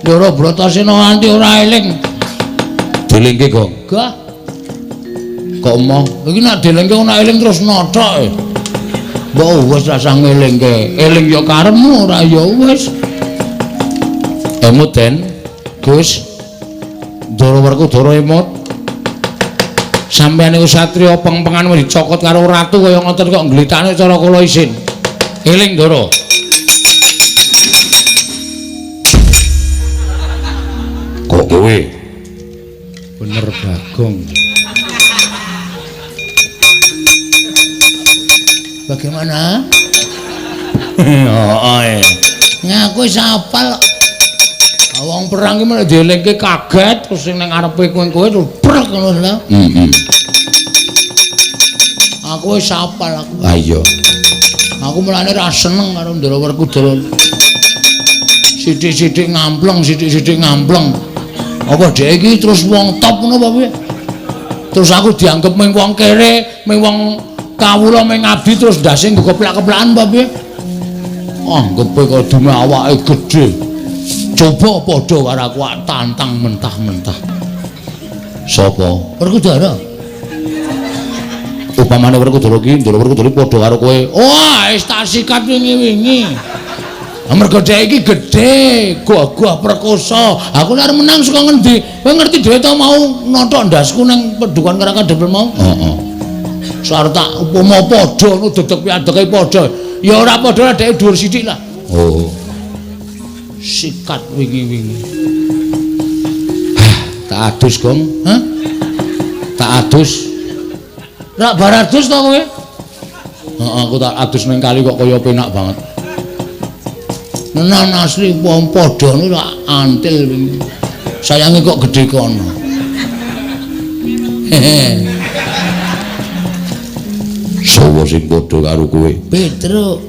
Ndara Bratasena nganti ora eling. Delingke, Gong. Gah. Kok emoh? Iki nek delingke ora eling terus nothok. Mbok wis rasah ngelingke. Eling ya karepmu, ora ya wis. Emut, Den. Gus. Ndara Werkudara emut. Sampeyan niku satriya pengpengan dicokot karo ratu kaya ngoten kok nglitakne cara kula isin. Eling, Ndara. Kok kowe? Bener Bagong. Bagaimana? Heeh. Ngaku wis hafal. Wong perang ki nek dielingke kaget terus sing ning ngarepe kowe-kowe terus brek ngono lho. Heeh. Aku wis hafal aku. Ha iya. Aku mulane ra seneng karo Ndara Werkudara. Sithik-sithik ngampleng, sithik-sithik ngampleng. Apa dhek iki terus wong top ngono apa piye? Terus aku dianggep mung wong kere, mung wong kawula mung ngabdi terus ndase nggo keplak-keplakan apa piye? Anggepe kaya dume awake gedhe. Coba padha karo aku tantang mentah-mentah. Sapa? Werkudara. Upamane Werkudara iki, Ndara Werkudara padha karo kowe. Wah, wis tak sikat wingi-wingi. Mergo dhek iki gedhe, gagah perkosa. Aku nek arep menang saka ngendi? Kowe ngerti dhewe to mau nothok ndasku nang pedukan Karang Kadempel mau? Heeh. Sarep tak upama padha ngono dedeg piadeke padha. Ya ora padha dhek dhuwur sithik lah. Oh. Sikat wingi-wingi. Tak adus, Gong. Hah? Tak adus. Rak bar adus to kowe? Heeh, aku tak adus ning kali kok kaya penak banget. Nenan asli wong padha niku rak antil wingi. Sayange kok gedhe kono. Hehe. Sowo sing padha karo kowe? Petruk.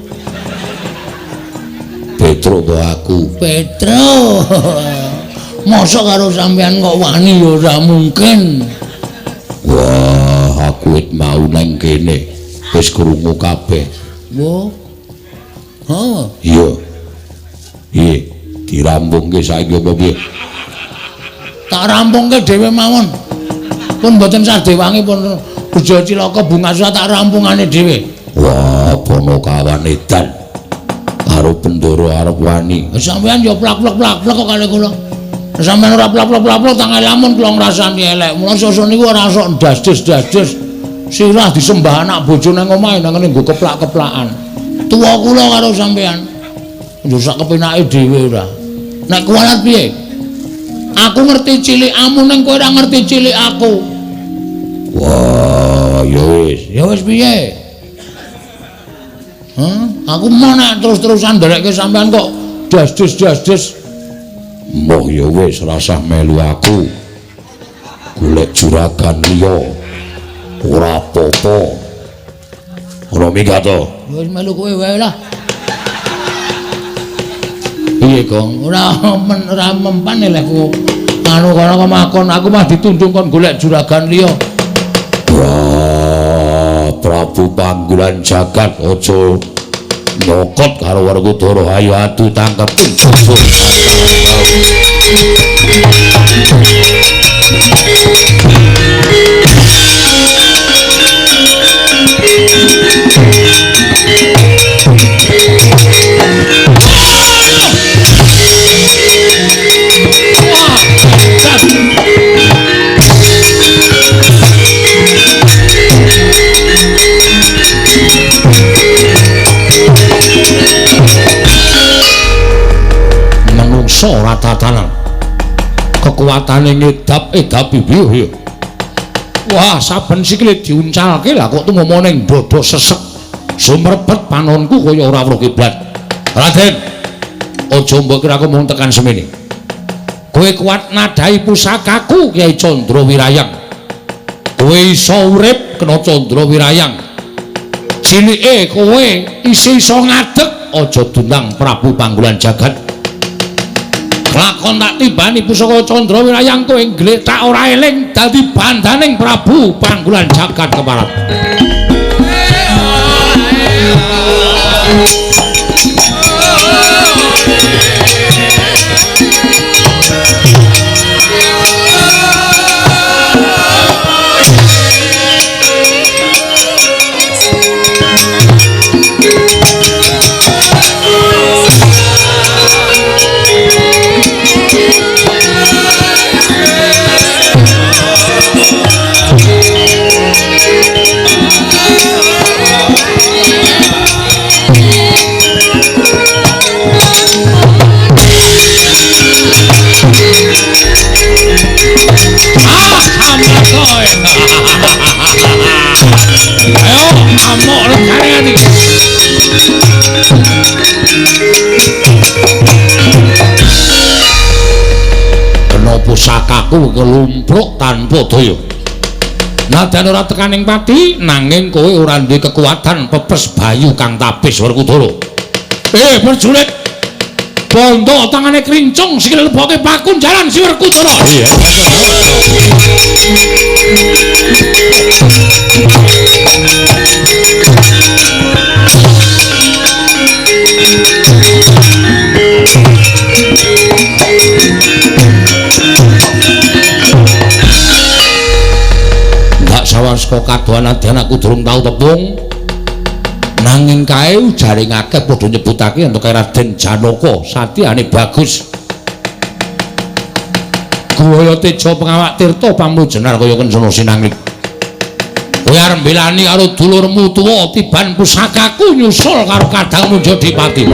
Petruk kok aku? Petruk. Mosok karo sampean kok wani ya ora mungkin. Wah, aku wit mau nang kene wis krungu kabeh. Wo. Ha, iya. Piye? Dirampungke saiki apa piye? Tak rampungke dhewe mawon. Pun mboten sadewangi pun bejo cilaka bunga tak rampungane dhewe. Wah, Ponokawan edan. Karo Bendoro arep wani. Sampeyan ya plak-plak-plak kok kali kula. Sampeyan ora plak-plak-plak tak lamun kula ngrasani elek. Mula sesuk niku ora sok ndas-des-das-des. Sirah disembah anak bojo nang omahe nang ngene nggo keplak-keplakan. Tuwa kula karo sampeyan. Yo sak kepenake dhewe ora. Nek kuwalat piye? Aku ngerti cilikamu ning kowe ora ngerti cilik aku. Wah, ya wis. Ya wis piye? Hah? Aku mau nek terus-terusan nderekke sampean kok das-des-das-des. Mbah ya wis rasah melu aku. Golek juragan liya. Ora apa-apa. Ora minggat to. Wis melu kowe wae lah. Piye, Gong? Ora ora mempan elehku. Anu kono kemakon aku mah ditundung kon golek juragan liya. Wah, Prabu Panggulan Jagat aja nyokot karo Werkudara. Ayo adu tangkep. Menungso ora tatanan. Kekuatane ngedap-edap piye. Wah, saben sikile diuncalke lah kok tumama ning dada sesek. Sumrebet panonku kaya ora weruh kiblat. Raden, aja mbok kira aku mung tekan semene. Kowe kuat nadai pusakaku Kyai Candra Wirayang. Kowe iso urip kena Candra Wirayang. Cilike kowe isih iso ngadeg aja dundang Prabu Panggulan Jagat. Lakon tak timbani pusaka Candra Wirayang kowe nggletak ora eling dadi bandaning Prabu Panggulan Jagat keparat. Ayo, amok legane ati. Kena pusakaku kelumpruk tanpa daya. Nadyan ora tekaning pati, nanging kowe ora duwe kekuatan pepes bayu kang tapis Werkudara. Prajurit. Bondo tangane krincung sikile leboke pakunjaran si Werkudara. Iya. Ndak sawang saka kadohan adyan aku durung tau tepung. Nanging kae ujare akeh padha nyebutake yen kae Raden Janaka satyane bagus. Guwaya teja pengawak tirta pamrujenar kaya kencana sinanglik. Kowe arep mbelani karo dulurmu tuwa tiban pusakaku nyusul karo kadangmu Jodipati.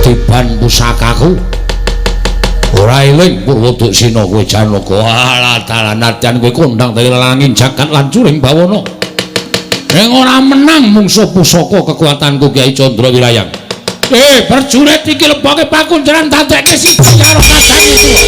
Tiban pusakaku ora eling Purwoduksina kowe Janaka. Alah dalan nadyan kowe kondang dadi lelangin jagat lan curing bawana. Ning ora menang mungsuh pusaka kekuatanku Kyai Candra Wirayang. Prajurit iki leboke pakunjaran dadekke siji karo kadang itu.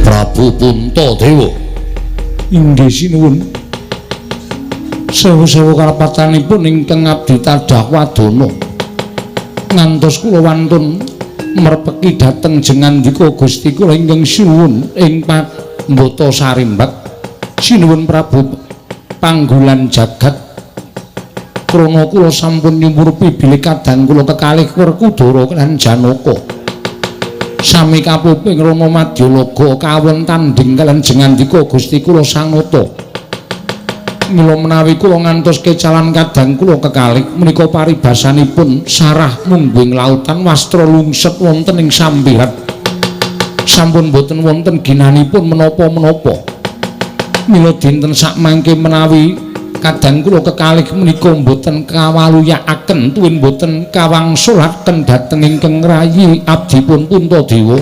Prabu Puntadewa. Inggih sinuwun. Sewu-sewu karapatanipun ingkang abdi tadah wadana. Ngantos kula wantun merpeki dhateng jengandika Gusti kula ingkang sinuwun ing Pambata Sarimbat. Sinuwun Prabu Panggulan Jagat. Krana kula sampun nyumurupi bilih kadang kula kekalih Werkudara lan Janaka. Sami kapuping Rama Madyalaga kawon tandhing kaliyan jengandika Gusti kula Sanata. Mila menawi kula ngantos kecalan kadang kula kekalih menika paribasanipun sarah mungguing lautan wastra lungset wonten ing sampiran. Sampun boten wonten ginanipun menapa-menapa. Mila dinten sakmangke menawi kadang kula kekalih menika boten kawaluyakaken tuwin boten kawangsulaken dhateng ingkang rayi abdipun Puntadewa.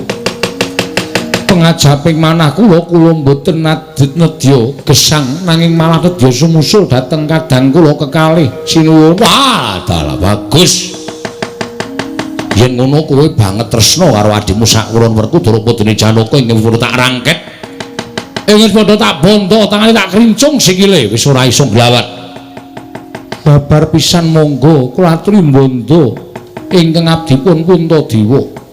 Pengajaping manah kula kula boten nedya gesang nanging malah nedya sumusul dhateng kadang kula kekalih. Sinuwun. Wah, dalah bagus. Yen ngono kowe banget tresna karo adhimu sakulon Werkudara putune Janaka ingkang padha tak rangket. Ing wis padha tak bondo tangane tak krincung sikile wis ora iso nglawat. Babar pisan monggo kula aturi bondo ingkang abdipun Puntadewa.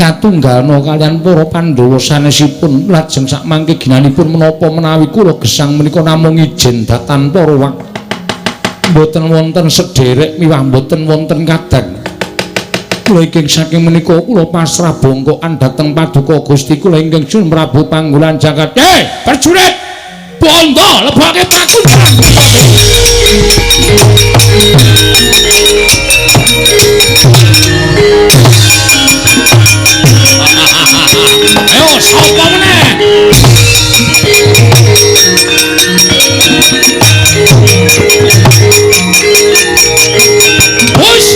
Katunggalna kaliyan para Pandhawa sanesipun lajeng sakmangke ginanipun menapa menawi kula gesang menika namung ijen datan para wak. Mboten wonten sederek miwah mboten wonten kadang. Kula ingkang saking menika kula pasrah bongkokan dhateng paduka Gusti kula ingkang Sun Prabu Panggulan Jagat. Prajurit! Bondo leboke pakunjaran. Ayo sapa meneh? Wis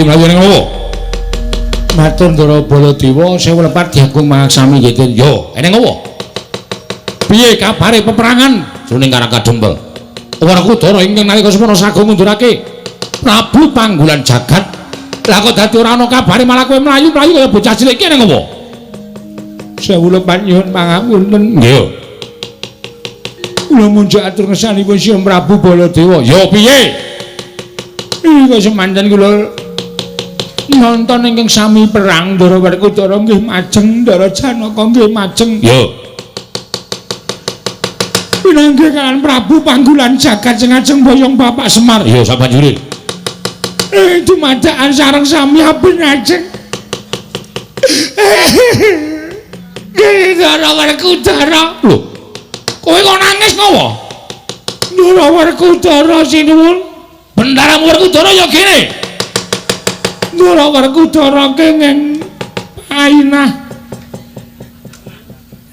mlayu-mlayu ning ngopo? Matur Ndara Baladewa, sewu lepat diagung mangaksami nggih. Yo, eneng opo? Piye kabare peperangan jroning Karang Kadempel? Werkudara ingkang nalika semana sagung ngundurake Prabu Panggulan Jagat. Lah kok dadi ora ana kabare malah kowe mlayu-mlayu kaya bocah cilik iki ning opo? Sewu lepat nyuwun pangapunten. Nggih. Kula munjuk atur ngersanipun Sang Prabu Baladewa. Yo piye? Iki semanten kula nonton ingkang sami perang Ndara Werkudara nggih majeng, Ndara Janaka nggih majeng. Yo. Pinanggih kalian Prabu Panggulan Jagat sing ajeng boyong Bapak Semar. Yo sabanjure. Dumadakan sareng sami abeng ajeng. Nggih Ndara Werkudara. Lho. Kowe kok nangis ngopo? Ndara Werkudara sinuwun. Bendaramu Werkudara ya kene. Ndara Werkudara kenging Painah.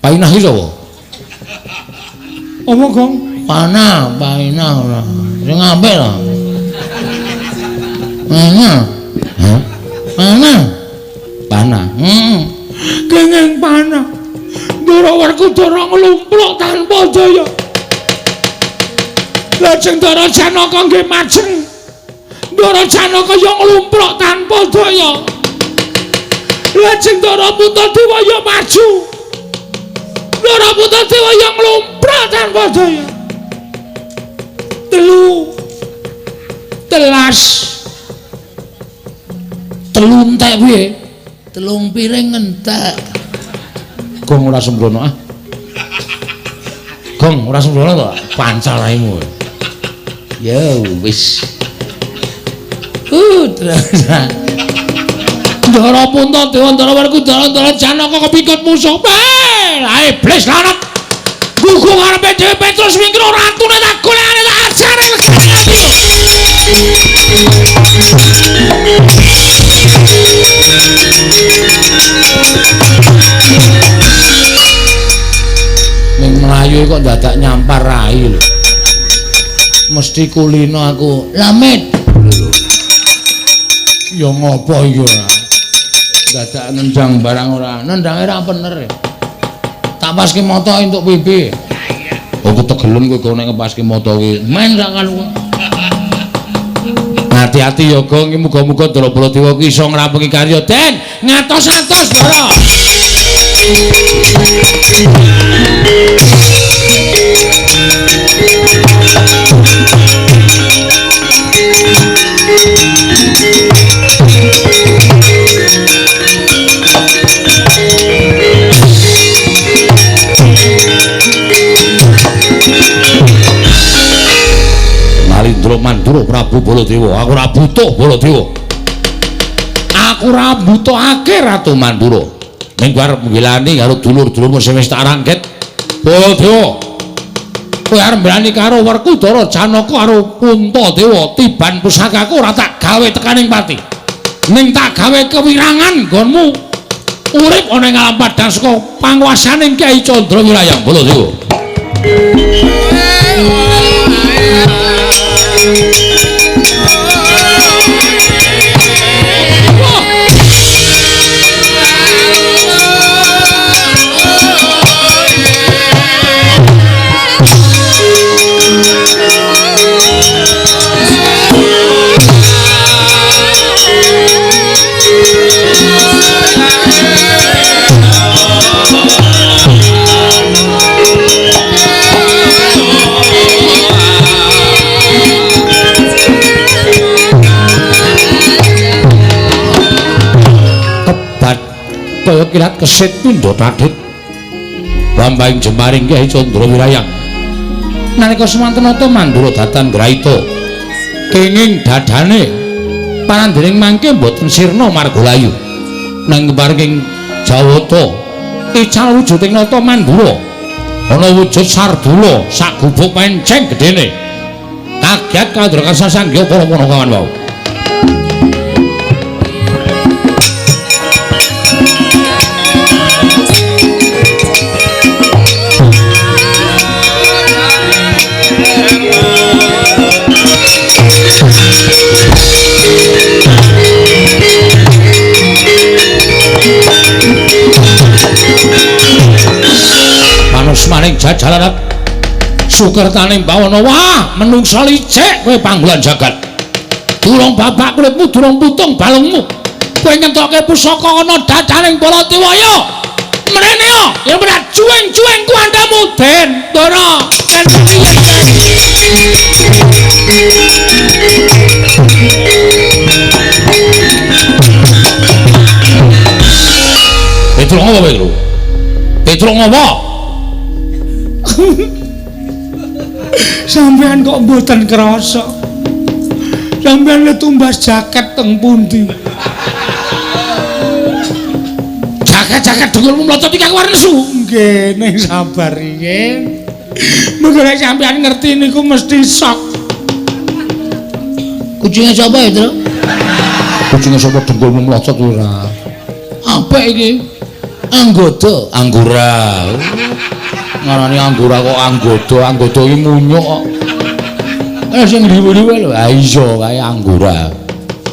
Painah iki sapa? Apa, Gong? Panah, Painah ora. Sing apik lho. Panah. Hah? Panah. Panah. Heeh. Kenging panah. Ndara Werkudara nglumpluk tanpa daya. Lajeng Ndara Janaka nggih majeng. Ndara Janaka ya nglumpluk tanpa daya. Lajeng Ndara Puntadewa ya maju. Ndara Puntadewa ya nglumpluk tanpa daya. Telu telas. Telu entek piye? Telung piring entek. Gong ora sembrono ah. Gong ora sembrono to? Pancal raimu. Ya wis. Terus. Ndara Puntadewa, Ndara Werkudara, Ndara Janaka kepikut musuh. Lah iblis lanat. Gugu ngarepe dhewe Petrus wingkir ratune tak golekane tak ajare ati. Ning mlayu kok dadak nyampar rai lho. Mesti kulino aku. Lamit. Lho. Ya ngopo iki ora? Dadak nendang barang ora. Nendange ra bener. Tak paske moto entuk pipi. Oh ketegelen kowe kok nek ngepaske moto kuwi. Men sak kan. Hati-hati ya Gong, muga-muga Ndara Baladewa ki iso ngrampungi karya Den. Ngatos-atos, Ndara. Nalindra Mandura Prabu Baladewa, aku ora butuh Baladewa. Aku ora butuhake Ratu Mandura. Ning arep nggilani karo dulur-dulurmu sing wis tak rangket. Baladewa. Kowe arep mbelani karo Werkudara Janaka karo Puntadewa, tiban pusakaku ora tak gawe tekaning pati. Ning tak gawe kewirangan nggonmu urip ana ing alam padhang saka panguwasaning Kyai Candra Wirayang Baladewa. Kaya kilat kesit pindha tadhit bambang jemaring Kyai Candra Wirayang. Nalika semanten nata Mandura datan graita kenging dadane panandhening mangke mboten sirna marga layu. Nang paring Jawata ical wujuding nata Mandura ana wujud sardula sak gubuk penceng gedene. Kaget kandra kasasangya para panakawan wau. jajalarat sukertaning bawana. Wah, menungsa licik kowe Panggulan Jagat. Durung babak kulitmu, durung putung balungmu. Kowe nyentokke pusaka ana dadaning Baladewa ya. Mrene ya, ya ora juweng-juweng kuwandamu Den Ndara. Den piye Den? Petro ngopo Petro? Petro ngopo? Sampeyan kok mboten krasa. Sampeyan le tumbas jaket teng pundi? Jaket-jaket dengkulmu mlocot iki aku arep nesu. Nggih, ning sabar riyin. Mengko nek sampeyan ngerti niku mesti sok. Kucinge sapa, Petro? Kucinge sapa dengkulmu mlocot ora? Apik iki. Anggoda, anggora. Ngarani anggora kok anggoda, anggoda iki munyuk kok. Sing liwu-liwu lho. Ha iya kae anggora.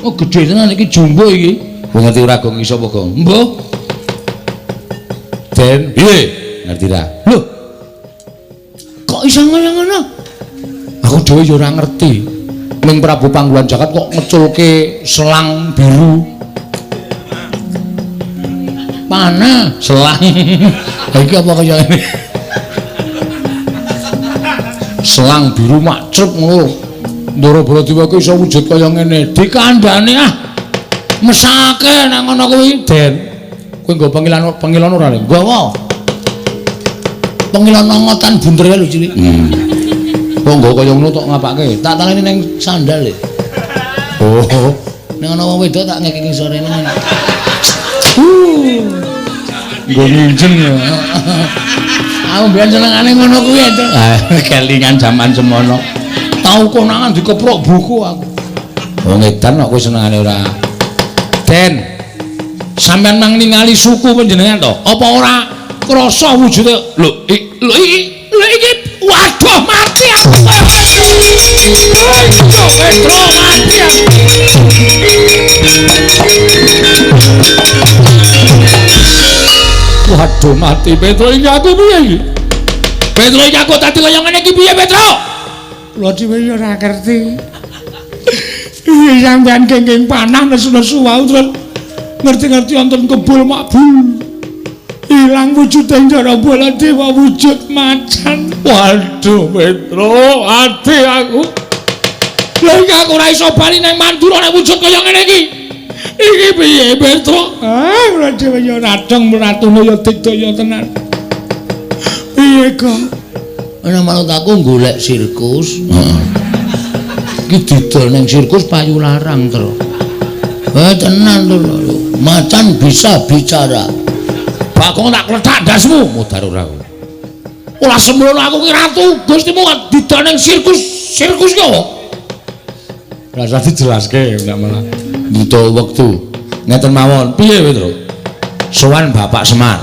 Oh gedhe tenan iki jumbo iki. Wong ngerti ora gong iso apa gong? Mbuh. Den, piye? Ngerti ra? Lho. Kok iso ngono-ngono? Aku dhewe ya ora ngerti. Ning Prabu Panggulan Jagat kok ngeculke selang biru. Panah selang. Ha iki apa kaya ngene? Selang biru makcrep ngono. Ndara Baladewa kuwi iso wujud kaya ngene. Dikandhane ah. Mesake nang ngono kuwi, Den. Kowe nggo pengilon ora lho? Nggawa. Pengilon ngotan bunder lho cilik. Kok nggo kaya ngono tok ngapake? Tak taleni ning sandal lho. Oh. Ning ana wong wedok tak ngekeki sorene. Nggo nginjen ya. Aku mbiyen senengane ngono kuwi to. Ah, kelingan jaman semono. Tau konangan dikeprok buku aku. Wong edan kok kowe senengane ora. Den, sampeyan mang ningali suku panjenengan to? Apa ora krasa wujude? Lho, lho iki waduh mati aku kaya ngene. Petro mati aku. Waduh mati Petro iki aku piye iki? Petro iki aku tadi kaya ngene iki piye Petro? Kula dhewe ya ora ngerti. Iya sampeyan gengking panah nesu-nesu wau terus ngerti-ngerti wonten kebul makbul. Ilang wujude Ndara Baladewa wujud macan. Waduh Petro, ati aku. Lha iki aku ora iso bali nang Mandura nek wujud kaya ngene iki. Iki piye Petro? Ah, kula dhewe ya radong ratune ya digdaya tenan. Piye kok? Ana manut aku golek sirkus. Heeh. Iki didol ning sirkus payu larang, Tru. Tenan lho. Macan bisa bicara. Bagong tak kletak ndasmu, mudar ora kowe. Ora sembrono aku ki ratu, Gustimu didol ning sirkus. Sirkus ki apa? Rasa dijelaske ndak malah butuh wektu. Ngeten mawon, piye Petro? Sowan Bapak Semar.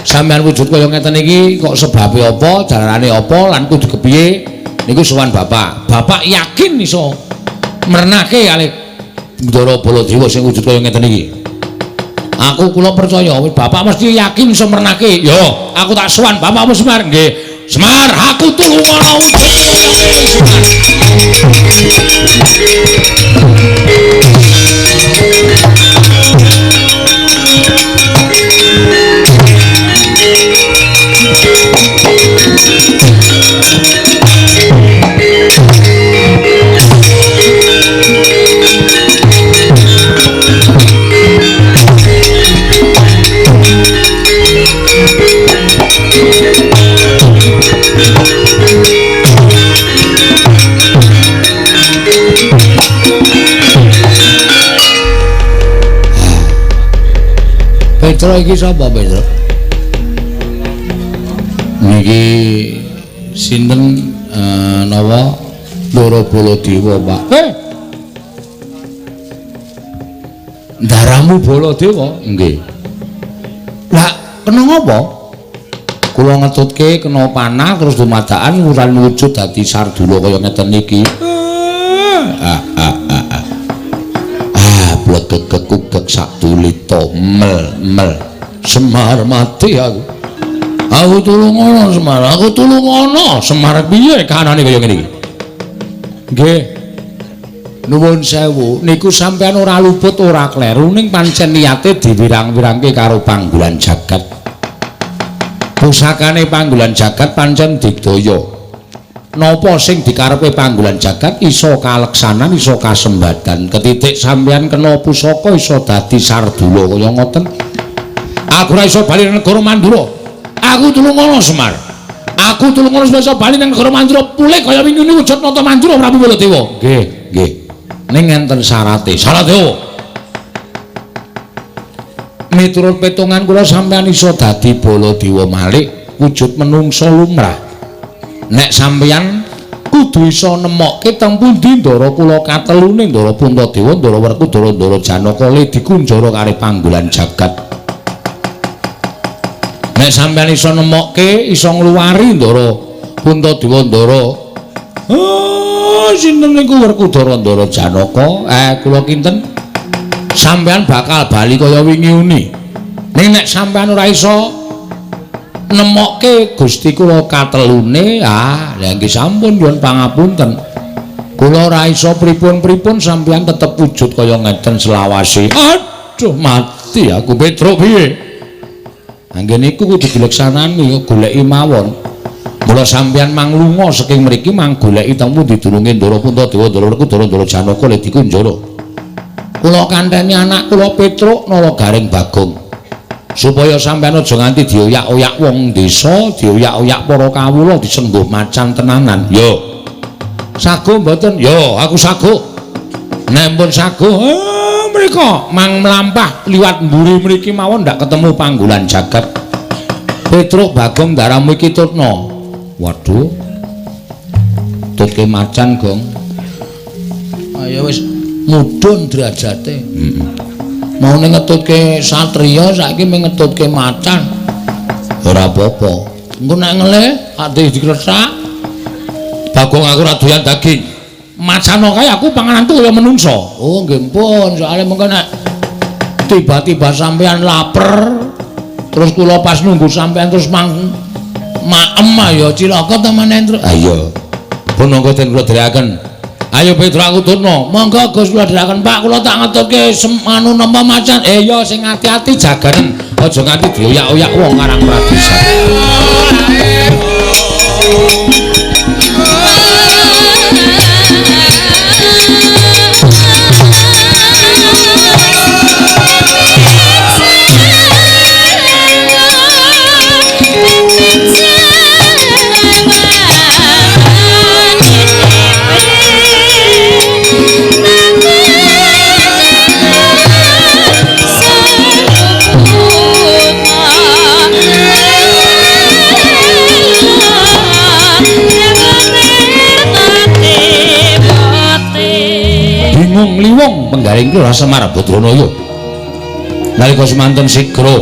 Sampeyan wujud kaya ngeten iki kok sebabe apa, jalarane apa lan kudu kepiye niku sowan Bapak. Bapak yakin iso mrenake kalih Ndara Baladewa sing wujud kaya ngeten iki. Aku kula percaya Bapak mesti yakin iso mrenake. Yo, aku tak sowan Bapak Semar nggih. Semar, aku tulungono wujud kaya ngene Semar. Petro iki sapa Petro? Niki sinten nawa Ndara Baladewa, Pak. Ndaramu Baladewa? Nggih. Lah kena ngapa? Kula ngetutke kena panah terus dumadakan wuran wujud dadi sardula kaya ngeten iki. Blegegekugek sak dulita mel mel. Semar mati aku. Aku tulungono Semar, aku tulungono. Semar piye kahanane kaya ngene iki? Nggih. Nuwun sewu, niku sampean ora luput ora kleru ning pancen niate diwirang-wirangke karo panggulan jagat. Pusakane panggulan jagat pancen digdaya. Napa sing dikarepe panggulan jagat iso kaleksanan, iso kasembadan. Ketitik sampean kena pusaka iso dadi sardula kaya ngoten. Aku ora iso bali nang negara Mandura. Aku tulungono Semar. Aku tulungono iso bali nang negara Mandura pulih kaya wingi wujud nata Mandura Prabu Baladewa. Nggih, nggih. Ning enten syarate. Syarate opo? Miturut petungan kula sampean iso dadi Baladewa malih wujud menungsa lumrah. Nek sampeyan kudu iso nemokke teng pundi ndara kula katelune Ndara Puntadewa, Ndara Werkudara, Ndara Janaka le dikunjara karo panggulan jagat. Nek sampeyan iso nemokke, iso ngluwari Ndara Puntadewa, Ndara sinten niku Werkudara, Ndara Janaka, kula kinten sampeyan bakal bali kaya wingi uni. Ning nek sampeyan ora iso nemokke Gusti kula katelune, ah lha nggih sampun nyuwun pangapunten. Kula ora iso pripun-pripun, sampeyan tetep wujud kaya ngeten selawase. Aduh mati aku Petruk piye? Anggen niku kudu dileksanani, goleki mawon. Mula sampeyan manglunga saking mriki mang goleki teng pundi dununge Ndara Puntadewa, Ndara Werkudara, Ndara Janaka le dikunjara. Kula kanteni anak kula Petruk Nala Garing Bagong. Supaya sampeyan aja nganti dioyak-oyak wong desa, dioyak-oyak para kawula disengguh macan tenanan. Yo. Sago mboten? Yo, aku sago. Nek pun sago, mriko mang mlampah liwat mburi mriki mawon ndak ketemu panggulan jagat. Petruk Bagong ndaramu iki tutna. Waduh. Tutke macan, Gong. Ayo wis mudhun derajate. Heeh. Maune ngetutke satriya saiki mung ngetutke macan. Ora apa-apa. Engko nek ngelih ate dikresak. Bagong aku ora doyan daging. Macano kae aku pangananku kaya menungsa. Oh nggih pun, soalé mengko nek tiba-tiba sampean laper terus kula pas nunggu sampean terus mang maem ayo cilaka ta meneh terus. Ayo. Pun monggo den kula dherekaken. Ayo Petruk aku tutno. Monggo Gus kula dherekaken Pak, kula tak ngetutke anu napa macan. Ya sing ati-ati jaganen, aja nganti dioyak-oyak wong Karang Pradesa. Bingung liwung penggaring kula Semar Badranaya. Nalika semanten sigra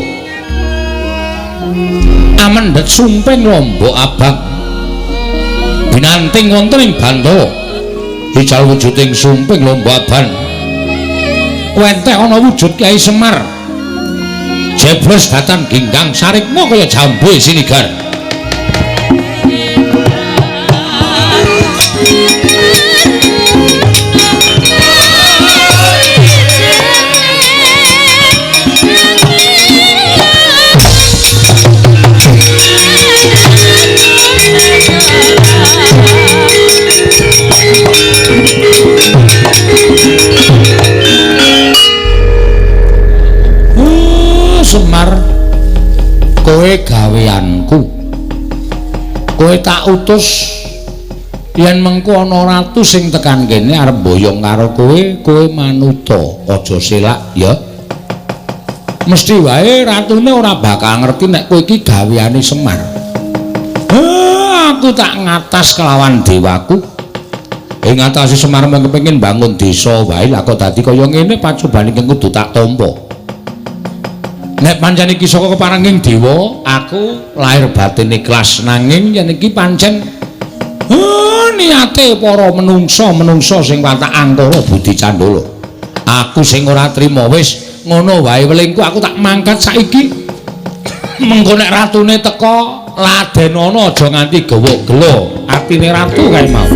amendhet sumping lombok abang binanting wonten ing Bantawa. Ical wujuding sumping lombok abang wenteh ana wujud Kyai Semar. Jebles datan ginggang sarikma kaya jambe sinigar. Semar, kowe gaweanku. Kowe tak utus yen mengko ana ratu sing tekan kene arep mboyong karo kowe, kowe manuta, aja selak ya. Mesti wae ratune ora bakal ngerti nek kowe iki gaweane Semar. Aku tak ngatas kelawan dewaku. Ing ngatasi Semar mung kepengin bangun desa wae, lah kok dadi kaya ngene pacobane kudu tak tampa. Nek pancen iki saka keparenging dewa, aku lahir batin ikhlas, nanging yen iki pancen niate para menungsa-menungsa sing watak angkara budi candala. Aku sing ora trima wis ngono wae welingku, aku tak mangkat saiki. Mengko nek ratune teka ladenono aja nganti gowok gelo atine ratu kae mau.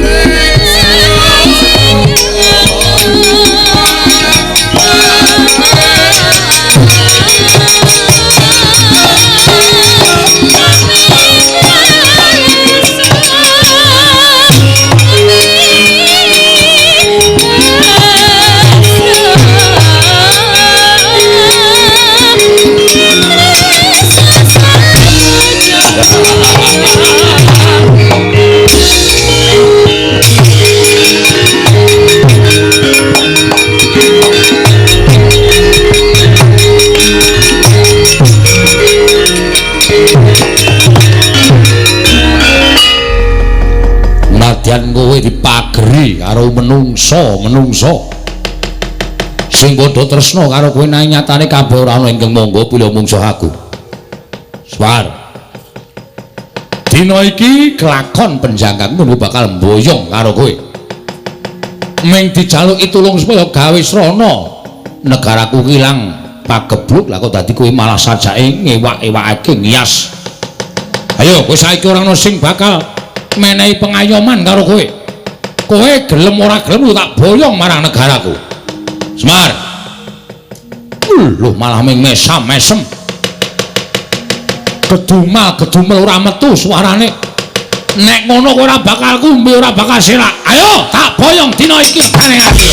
Nadyan kowe dipageri karo menungsa-menungsa sing padha tresna karo kowe nanging nyatane kabeh ora ana ingkang mangga pilih mungsuh aku. Swar. Dina iki kelakon penjangkangmu bakal mboyong karo kowe. Ming dijaluki tulung supaya gawe srana negaraku ilang pagebluk, lah kok dadi kowe malah sajake ngewak-ewakake ngias. Ayo kowe saiki ora ana sing bakal menehi pengayoman karo kowe. Kowe gelem ora gelem tak boyong marang negaraku. Semar. Lho malah ming mesam-mesem. Kedumal-kedumel ora metu suarane. Nek ngono kowe ora bakal kumbi, ora bakal selak. Ayo tak boyong dina iki gane ati.